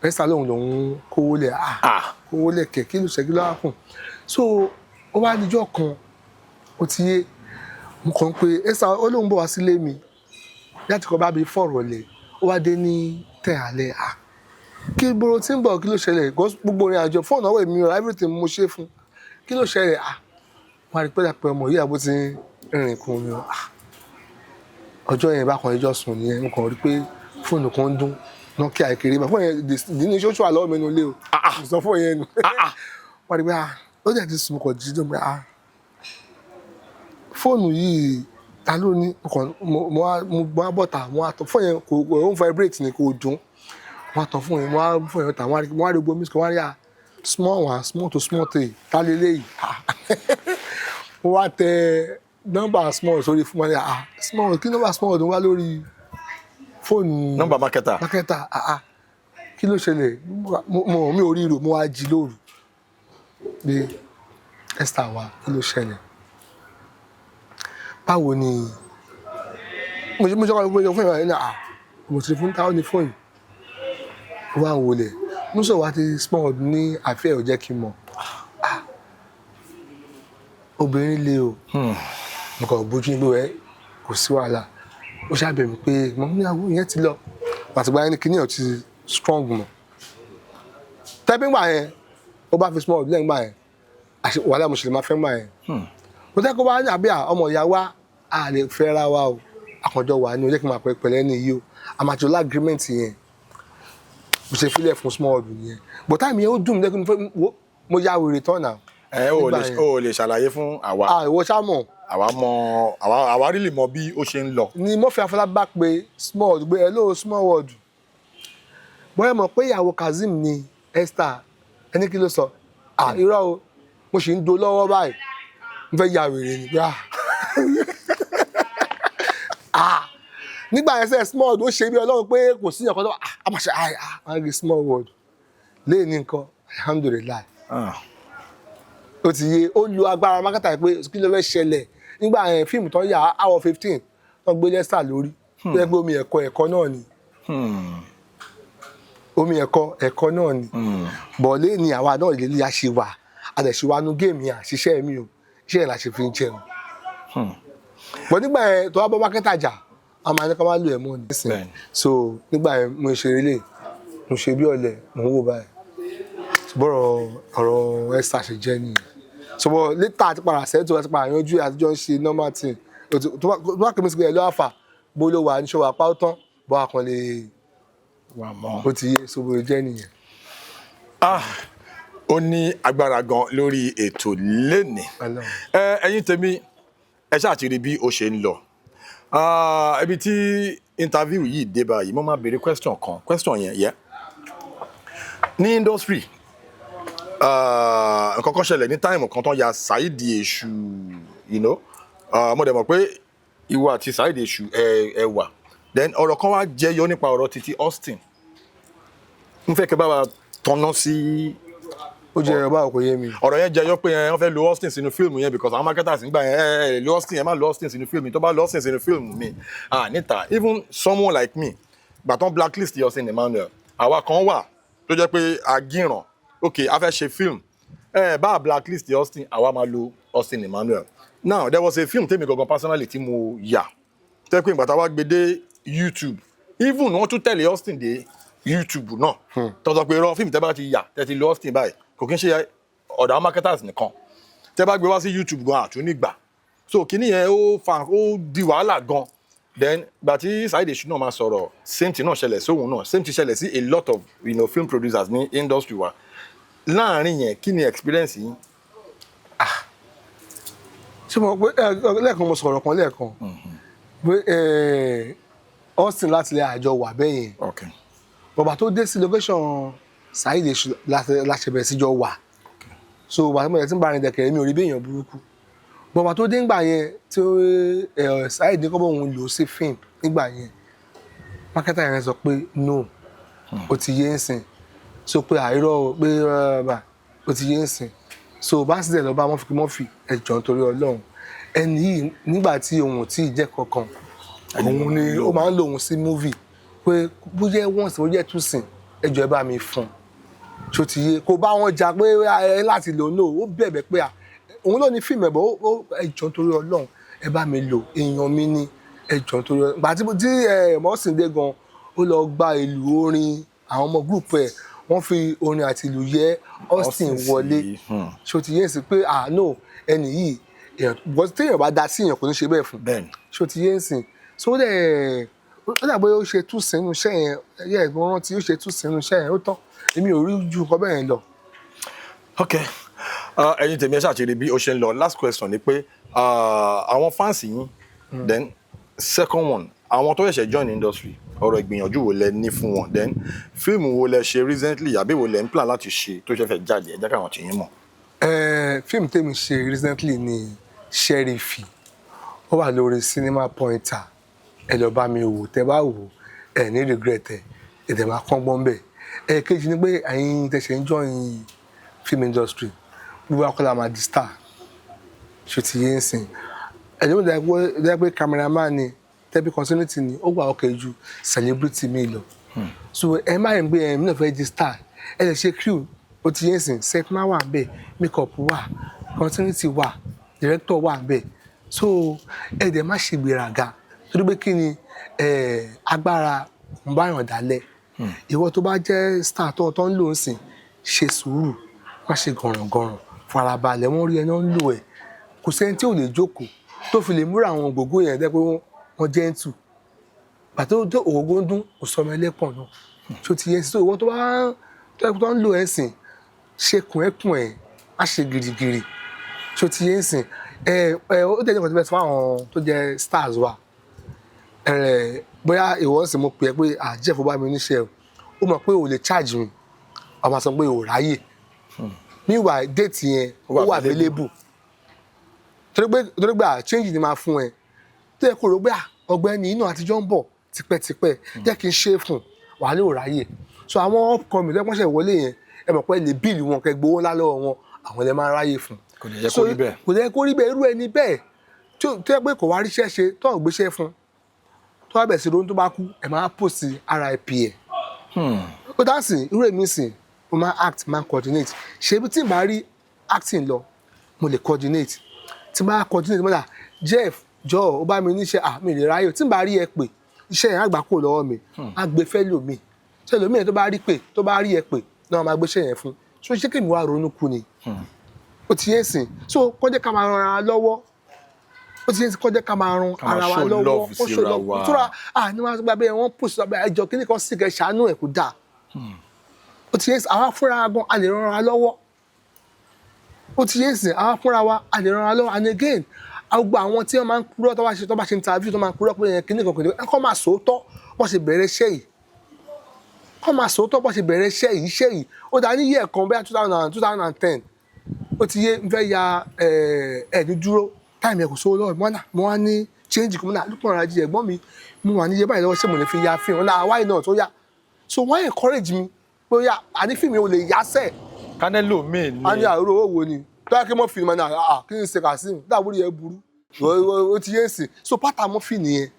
Esther lòun lòun kówó lẹ̀, ah, kówó lẹ̀ kẹ̀, kí ló ṣe, kí ló wá kùn? So ó wá dijọ́ kan, ó ti yé mo kàn ń pé Esther, ó lóun bọ̀ wá sílé mi láti kọ́ bá mi fọ̀rọ̀ lẹ̀. Ó wá dé ní 10 alẹ́. Ah, kí boro tí ń bọ̀? Kí ló ṣẹlẹ̀? Because gbogbo ìrìn àjò, fóònù ọwọ́ èmi rà, everything mo ṣe fún. Kí ló ṣẹlẹ̀? Ah, wọ́n á rí pé dàpẹ́ ọmọ yìí àbó ti ń rìnrìn kùn mi o. Ah, ọjọ́ yẹn bákan ẹjọ́ sùn nìyẹn. Mo kàn rí pé fóònù kan ń dún, Nokia kékeré bá. Fóònù yẹn dì ní ṣóṣù àlọ́ mi nulẹ̀ o, mo sọ fóònù yẹn nù. Wọ́n á rí pé, ah, ó dẹ̀ ti sùn. Mo kàn jí dùn pé, ah, fóònù yìí, ta ló ní? Mo kàn mo wá bọ̀tà, mo wá tọ fóònù yẹn, kò ó ń vibrate ni, kò dún. Mo wá tọ fóònù yẹn, mo wá fóònù yẹn ta, mo wá rí gbogbo miss call, mo wá rí, ah, small one, small to small three, ta lélẹ́yìí? Ah, mo wá tẹ nọ́mbà small sórí fún wọn ní, ah, small, kí nọ́mbà small tó wá lórí fóònù? Nọ́mbà marketer. Marketer. Ah ah, kí ló ṣẹlẹ̀? Mo mi ò rí rò. Mo wá jí lóru pé, "Esther wa, kí ló ṣẹlẹ̀? Báwo ni mo ṣe kọ́ mo ṣe fún ìwà yẹn ní?" Ah, mo ti fún táwọn ní fóònù ó wà ń wọlé. Mo sọ wá ti small ní àfẹ́ ò jẹ́ kí n mọ̀. Ah, obìnrin le o. Mo kàn bójú ní pé kò sí wàhálà. Ó ṣàbẹ̀ mí pé mo ní àwọn ìyẹn ti lọ. Àtìgbà yẹn ni kíní ọ̀ ti strong mọ́ tẹ́bí gbà yẹn. Ó bá fi small lẹ́yìn gbà yẹn, wàhálà mo sì lè máa fẹ́ gbà yẹn. Mo tẹ́ kó bá ní àbí ọmọ ìyá wa, a lè fẹ́ ra wa o, àkànjọ wà ní o, jẹ́ kí n máa pẹ́ pẹ̀lẹ́ ní yìí o, a máa ti lọ agreement yẹn. Mo ṣe filẹ̀ fún small ọdún yẹn, but time yẹn, ó dùn mí lẹ́kùn. Mo fẹ́ mo ya wèrè tán náà. Ẹ ò Nígbà lè yẹn. Ò lè ṣàlàyé fún àwa. Ah, ìwọ ṣá mọ̀. Àwa mọ, àwa rí lè mọ bí ó ṣe ń lọ. Ni Murphy Afọlábí bá pe small gbé, "Hello, small world, bóyá mọ̀ pé ìyàwó Kazeem ni Esther." Ẹni kí ló sọ? Ah, irọ́ o, mo sì ń do lọ́wọ́ báyìí, mo fẹ́ ya wèrè ni pé, ah ah, nígbà yẹn sẹ́, small ó ṣe bí Ọlọ́run pé kò sí ìyànkan tó, ah, a máa ṣe, ah ah, máa rí small world léèní nǹkan, alhamdulillahi. Ó ti yé, ó lu agbára marketer pé kí ló fẹ́ ṣẹlẹ̀ nígbà yẹn. Fíìmù tó ń yà áwọ̀ 15 tó gbé lẹ́sà lórí, tó yẹ pé omi ẹ̀kọ́ ẹ̀kọ́ náà ni, omi ẹ̀kọ́ ẹ̀kọ́ náà ni bọ̀ọ̀lẹ́ ni àwa náà lè lè ṣe wà, a lè ṣe wà nú game yẹn, àṣìṣe mi o, iṣẹ́ yẹn la ṣe fi ń jẹun bọ̀. Nígbà yẹn tó wá bọ́ marketer jà, a máa ní ká má lò ẹ̀ mọ́ ni. So nígbà yẹn, mo ṣe eré, mo ṣe bí ọ̀lẹ, mo ń wò báyìí. Bọ́rọ̀ ọ̀rọ̀ Esther ṣe jẹ́ nìyẹn. So but later, àti padà settle, àti padà yanjú, àtijọ́ ń ṣe normal thing. Tó bá kẹ́mi sí pé ẹ̀ ló àfà bó ló wà ní ṣọwọ́ apá ó tán bọ́ a kàn lè Wà mọ́. Ó ti yé, so bó jẹ́ nìyẹn. Ah, ó ní agbára gan lórí ètò lénìí. Ọlọ́run. Ẹ ẹ̀yin tèmi, ẹ ṣáà ti rí bí ó ṣe ń lọ. Ah, ibi tí interview yìí dé báyìí, mo máa béèrè question kan. Question yẹn yẹ ní industry, ah, nǹkan kan ṣẹlẹ̀ ní time kan tó ń ya Saheed Èṣù. Mo dẹ̀ mọ̀ pé ìwọ àti Saheed Èṣù ẹ wà Then ọ̀rọ̀ kan wá jẹyọ nípa ọ̀rọ̀ títí Austin. N fẹ́ kẹ́ bá wa tọ̀nà sí. Ó jẹ́ ọba, kò yé mi. Ọ̀rọ̀ yẹn jẹyọ pé ẹ wọ́n fẹ́ lo Austin sínú fíìmù yẹn because àwọn marketers ń gbà yẹn, ẹ ẹ lo Austin, ẹ má lo Austin sínú fíìmù. Tó bá lo Austin sínú fíìmù mi, ah, níta. Even someone like me, gbàtàn blacklist Austin Emmanuel, àwa kan wà tó jẹ́ pé agíran, ok, a fẹ́ ṣe fíìmù, ẹ bá blacklist Austin, àwa máa lo Austin Emmanuel. Now, there was a film tèmi gangan personally tí mo yà, tẹ́ pé ìgbà tá a wá gbé dé YouTube, even wọ́n tún tẹ̀lé Austin dé YouTube náà, tọ́tọ́ pé irọ́, fíìmù tẹ́ bá ti yà, tẹ́ ti lo Austin báyìí, kò kí ń ṣe ọ̀dọ̀ àwọn marketers nìkan, tẹ́ bá gbé wá sí YouTube gan, àtúnígbà. So kíní yẹn, ó fa, ó di wàhálà gan. Then gbà tí Saheed Eshu náà máa sọ̀rọ̀, same thing náà ṣẹlẹ̀ sóhun náà, same thing ṣẹlẹ̀ sí a lot of film producers ní industry wa. Láàrin yẹn, kí ni experience yín? Ṣé mo pé lẹ́ẹ̀kan, mo sọ̀rọ̀ kan lẹ́ẹ̀kan pé Austin láti ilé àjọ wà bẹ́ẹ̀ yẹn. Bàbá tó dé sí location Saheed Eshu láti bẹ̀rẹ̀ síjọ wà. So bàbá mo yẹ tí ń bá rìn dẹ̀kẹ̀rẹ̀, mi ò rí bí èèyàn burúkú. Bàbá tó dé ńgbà yẹn tí Saheed ní kọ́ bọ́ òun lò ó sí fíìmù nígbà yẹn, marketer yẹn sọ pé no, ó ti yé ń sìn, so pé àìrọ̀ o, pé bá ó ti yé ń sìn. So bá sì dẹ̀ lọ bá Murphy, Murphy, ẹ jọ̀ọ́, nítorí Ọlọ́run, ẹni yìí, nígbà tí òun ò tí ì jẹ́ kankan, òun ni ó máa ń lò òun sí movie, pé bó jẹ́ once, bó jẹ́ two scene, ẹ jọ̀ọ́, ẹ bá mi fún un. Ṣó ti yé? Kò bá wọn jà pé ẹ láti lò no, ó bẹ̀bẹ̀ pé à òun ló ní fíìmù ẹ̀ bọ̀ ó, ẹ jọ̀ọ́, nítorí Ọlọ́run, ẹ bá mi lò, èèyàn mi ní, ẹ jọ̀ọ́, nítorí Ọlọ́run. Gbà tí ẹ Mọ́sìn dé gan, ó lọ gba ìlú orin àwọn ọmọ group ẹ̀, wọ́n fi orin àti ìlú yẹ Austin Austin wọlé. sí. Ṣó ti yé sí pé ah no, ẹni yìí èèyàn, because téèyàn bá da sí èèyàn, kò ní ṣe bẹ́ẹ̀ fún. Ṣó ti yé sìn? So ó dẹ̀ ó dà pé ó ṣe tú sínú iṣẹ́ yẹn yẹ, ẹ̀gbọ́n rántí, ó ṣe tú sínú iṣẹ́ yẹn, ó tán. Èmi ò rí ju nǹkan bẹ́ẹ̀ yẹn lọ. Ok. Ẹ̀yin tèmi, ẹ ṣàṣírí bí ó ṣe ń lọ. Last question ni pé àwọn fans yín, then second one, àwọn tó ṣẹ̀ṣẹ̀ join industry, ọ̀rọ̀ ìgbìyànjú wo lẹ ní fún wọn? Then fíìmù wo lẹ ṣe recently, àbí wo lẹ ń plan láti ṣe tó ṣe fẹ́ jáde? Ẹ jẹ́ káwọn tìyín mọ̀. Fíìmù tèmi ṣe recently ni Sheriff. Ó wà lórí Cinema Pointer, ẹ lọ bá mi wò. Tẹ bá wò, ẹ ní regret ẹ, ẹ dẹ̀ máa kán gbọ́n bẹ́ẹ̀. Ẹ kejì ni pé ẹ̀yin tẹ̀sẹ̀ ń join film industry, gbogbo akọ́lá máa di star. Ṣó ti yé ń sìn? Ẹ̀jẹ̀ mi dẹ́ pé cameraman ni, tẹ́bí continuity ni, ó wà okay ju celebrity mi lọ. So ẹ má yẹn gbé ẹ mi náà fẹ́ di star, ẹ lè ṣe crew. Ó ti yé ń sìn? Set man wà bẹ́ẹ̀, makeup wà, continuity wà, director wà bẹ́ẹ̀. So ẹ dẹ̀ má ṣe gbéraga, torí pé kí ni agbára ń báyàn dálẹ̀. Ìwọ tó bá jẹ́ star tó ń lò ń sìn, ṣe sùúrù, má ṣe gànràngànràn, farabalẹ̀. Wọ́n rí ẹ náà ń lò ẹ̀. Kò sẹ́ni tí ò lè jókòó tó fi lè múra àwọn ògógó yẹn dẹ́ pé wọ́n gentle pàtó tó ògógó ń dún, kò sọmọ ẹlẹ́pọ̀n náà. Tó ti yẹ? Sí ìwọ tó bá tó yẹ tó ń lò ẹ̀ sìn, ṣe kùn ẹ́ kùn ẹ̀, má ṣe gìrìgìrì. Tó ti yẹ sìn? Ẹ ẹ ó tẹ̀lé nǹkan tó fẹ́ sọ fún àwọn tó jẹ́ stars wa. Ẹ bóyá ìwọ ń sìn, mo pè é pé à Jeff, bá mi níṣẹ́ o, ó mọ̀ pé o lè charge mi, ọ máa sọ pé o ráyè. Meanwhile, date yẹn ó wà available, torí pé à change ni máa fún ẹ, tó yẹ kó rò pé à ọ̀gbẹ́ni inú àtijọ́ ń bọ̀ tipẹ́tipẹ́, jẹ́ kí n ṣe é fún wàá lè ráyè. So àwọn upcoming lẹ́pọ̀n ṣẹ̀ wọlé yẹn, ẹ mọ̀ pé lè bill wọn, kẹ́ gbowó ńlá lọ́wọ́ wọn, àwọn lè máa ráyè fún. Kò ní yẹ kó rí bẹ́ẹ̀. Kò yẹ kó rí bẹ́ẹ̀. Irú ẹni bẹ́ẹ̀ tó yẹ pé kò wá ríṣẹ́ ṣe, tó ń gbéṣẹ́ fún, tó bá bẹ̀ sí ronú, tó bá kú, ẹ máa post RIP ẹ̀. Ó dá sí irú èmi sìn, mo máa act, máa coordinate. Ṣebí tí n bá rí acting lọ, mo lè coordinate. Tí n bá coordinate, mo dà Jeff, jọ ó bá mi níṣẹ́, à mi lè ráyè. Tí n bá rí ẹ pè, iṣẹ́ yẹn á gbà kúrò lọ́wọ́ mi, á gbé fẹ́ lòmíì. Ṣé lòmíì yẹn tó bá rí pè, tó bá rí ẹ pè náà, máa gbéṣẹ́ yẹn fún. So ṣé kèmí wá ronú kú ni? Ó ti yé sìn? So kó jẹ́ ká máa ran ara lọ́wọ́. Ó ti yé sìn? Kó jẹ́ ká máa ran Ká máa ara wa show lọ́wọ́ love kó show síra love. wa. Tóra à ní wọn gba bẹ́ẹ̀, wọ́n post abẹ́ ẹjọ́ kíní kan sì kẹ́ ṣàánú ẹ̀, kó dáa. Ó ti yé sìn? Àwa fúnra gan, a lè ran ara lọ́wọ́. Ó ti yé sìn? Àwa fúnra wa, a lè ran ara lọ́wọ́. And again, gbogbo àwọn tí wọ́n máa ń kúrò, tó bá ṣe interview, tó máa ń kúrò pé yẹn kíní kan kìnìún, ẹ kọ́ máa sòótọ́ wọ́n ṣe bẹ̀rẹ̀ iṣẹ́ yìí, kọ́ máa sòótọ́ bọ́ ṣe bẹ̀rẹ̀ iṣẹ́ yìí. Ó dá ní yẹ̀ kan bẹ́ẹ̀, 2010, ó ti yé, n fẹ́ ya ẹ̀ẹ́dì dúró time yẹn, kò sówó lọ́wọ́ mi. Mo wá ní Change kò mọ́ náà. Lukman Raji, ẹ̀gbọ́n mi, mo wà níye báyìí lọ́wọ́, ṣé mo lè fi ya fíìmù náà? Why not? Ó yá. So wọ́n encourage mi pé ó yá, àní fíìmù ò lè yá sẹ́ẹ̀. Kánẹ́lò míì ní. A ní àrò owó wo ni tó yẹ kí Murphy máa ní àà kí n ṣe Kazeem dáàbò yẹn burú, ó ti yé sí. So pátá Murphy nìyẹn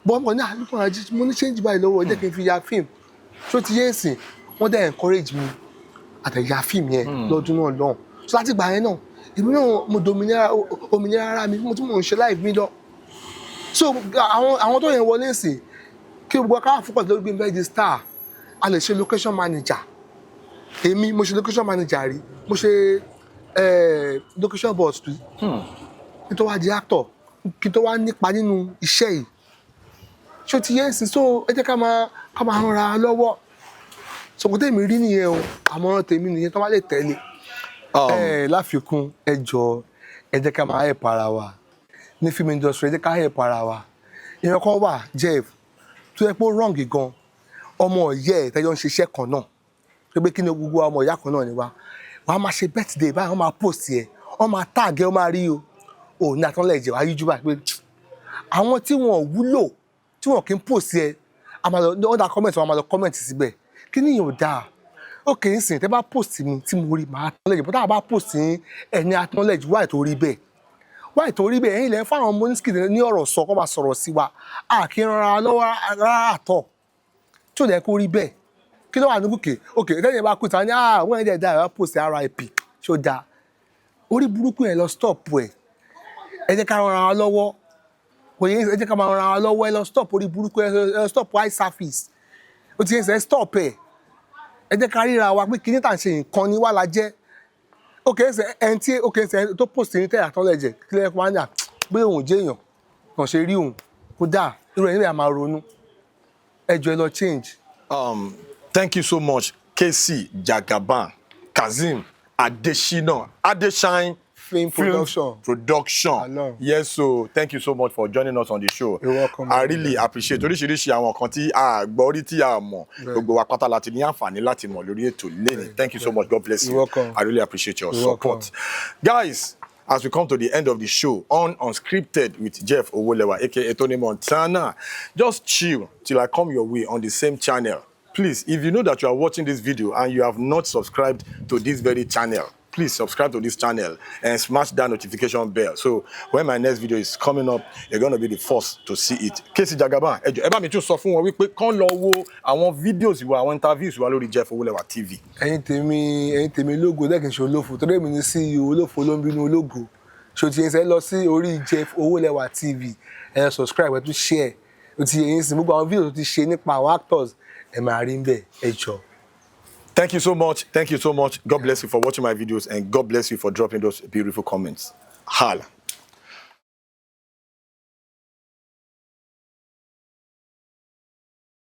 bọ́n mo ní àlùkò ajé, mo ní change báyìí lọ́wọ́, ẹ jẹ́ kí n fi ya fíìmù. So ti yé sí, wọ́n dẹ̀ encourage mi àtẹ̀yà fíìmù yẹn lọ́dún náà lọ́hùn. So láti gbà yẹn náà, èmi náà mo dominira òmìnira ara mi, mo tún mò ń ṣe live mi lọ. So àwọn tó yẹn wọlé sí, kí gbogbo akáwà focus lórí gbé di star. A lè ṣe location manager. Èmi mo ṣe location manager rí, mo ṣe location boss rí kí tó wá di actor, kí tó wá nípa nínú iṣẹ́ yìí. Ṣó ti yé sí? So ẹ jẹ́ ká máa ràn ra lọ́wọ́. Sọ̀kò tèmi rí nìyẹn o, àmọ̀ràn tèmi nìyẹn tó bá lè tẹ̀lé. Ẹ láfikún, ẹ jọ, ẹ jẹ́ ká máa help ara wa ní film industry. Ẹ jẹ́ ká help ara wa. Èèyàn kan wà, Jeff, tó yẹ pé ó wrong gan. Ọmọ ọ̀yẹ́ ẹ̀ tẹ́jọ́ ń ṣiṣẹ́ kan náà, tó pé kí ni, gbogbo ọmọ ìyá kan náà ni wá. Wàá máa ṣe birthday báyìí, wọ́n máa post ẹ̀, wọ́n máa tag ẹ̀, wọ́n máa rí o ò ní àtúnlẹ̀ jẹ̀ wá yíjú báyìí pé àwọn tí wọn ò wúlò, tí wọn kì í post ẹ̀, a máa lọ under comment, wọn máa lọ comment síbẹ̀. Kí ni yóò dáa? Ó kì í sìn. Tẹ́ bá post mi tí mo rí, màá acknowledge, bọ́tà bá post yín, ẹni acknowledge. Why tó rí bẹ́ẹ̀? Why tó rí bẹ́ẹ̀? Ẹ̀yin lẹ́yìn fáwọn ọmọ oníṣìkì ní ọ̀rọ̀ sọ, kó máa sọ̀rọ̀ sí wa, a kì í rán ara lọ́wọ́ rárá àtọ̀ tí ò lẹ́ kó rí bẹ́ẹ̀. Kí ló wà ní gòkè òkè tẹ́yìn bá kú tán ní àwọn ẹ̀dẹ̀ dá ẹ̀rọ post RIP? Ṣó dáa? Orí burúkú yẹn, lọ stop ẹ̀. Ẹ jẹ́ ká ran ara wa lọ́wọ́. Kò yẹ, ẹ jẹ́ ká máa ran ara wa lọ́wọ́. Ẹ lọ stop orí burúkú, ẹ lọ stop eye service. Ó ti yẹ ẹ stop ẹ. Ẹ jẹ́ ká ríra wa pé kíní tà ń ṣe nǹkan ni wà la jẹ́. Òkè ẹsẹ̀ ẹni tí òkè ẹsẹ̀ tó post ní tẹ̀yà tán lẹ́jẹ̀ kí lẹ́yìn máa ń yà pé òun jẹ́ èèyàn kàn ṣe rí òun kó dáa. Irú ẹni bẹ́ẹ̀ máa ronú. Ẹ jọ̀ọ́, ẹ lọ change. Thank you so much, KC Jagaban, Kazeem Adesina, Adeshine. Film Production. Production. Along. Yes, so thank you so much for joining us on the show. You're welcome. I really appreciate. Oríṣiríṣi àwọn kan tí a gbọ́ rí, tí a mọ̀, gbogbo wa pátá láti ní àǹfààní láti mọ̀ lórí ètò lẹ́nìí. Thank you so much. God bless you. You're welcome. I really appreciate your You're support. Guys, as we come to the end of the show on Unscripted with Jeff Owolewa, aka Tony Montana, just chill till I come your way on the same channel. Please, if you know that you are watching this video and you have not subscribed to this very channel, please subscribe to this channel and smash that notification bell. So when my next video is coming up, you're gonna be the first to see it. KC Jagaban, ẹ jọ̀ọ́, ẹ bá mi tún sọ fún wọn wípé kán lọ wo àwọn videos wa, àwọn interviews wa lórí Jeff Owolewa TV. Ẹ̀yin tèmi, ẹ̀yin tèmi lógo lẹ́kìn ṣe olófo torí èmi ní CEO olófo ló ń bínú ológo. Ṣò ti yẹn sẹ́? Lọ sí orí Jeff Owólẹ́wà TV, ẹ subscribe, ẹ tún share. Ó ti yẹ yín sí, gbogbo àwọn fídíò tó ti ṣe nípa àwọn actors, ẹ máa rí ń bẹ̀. Ẹ jọ̀ọ́. Thank you so much. Thank you so much. God bless you for watching my videos and God bless you for dropping those beautiful comments. Holla.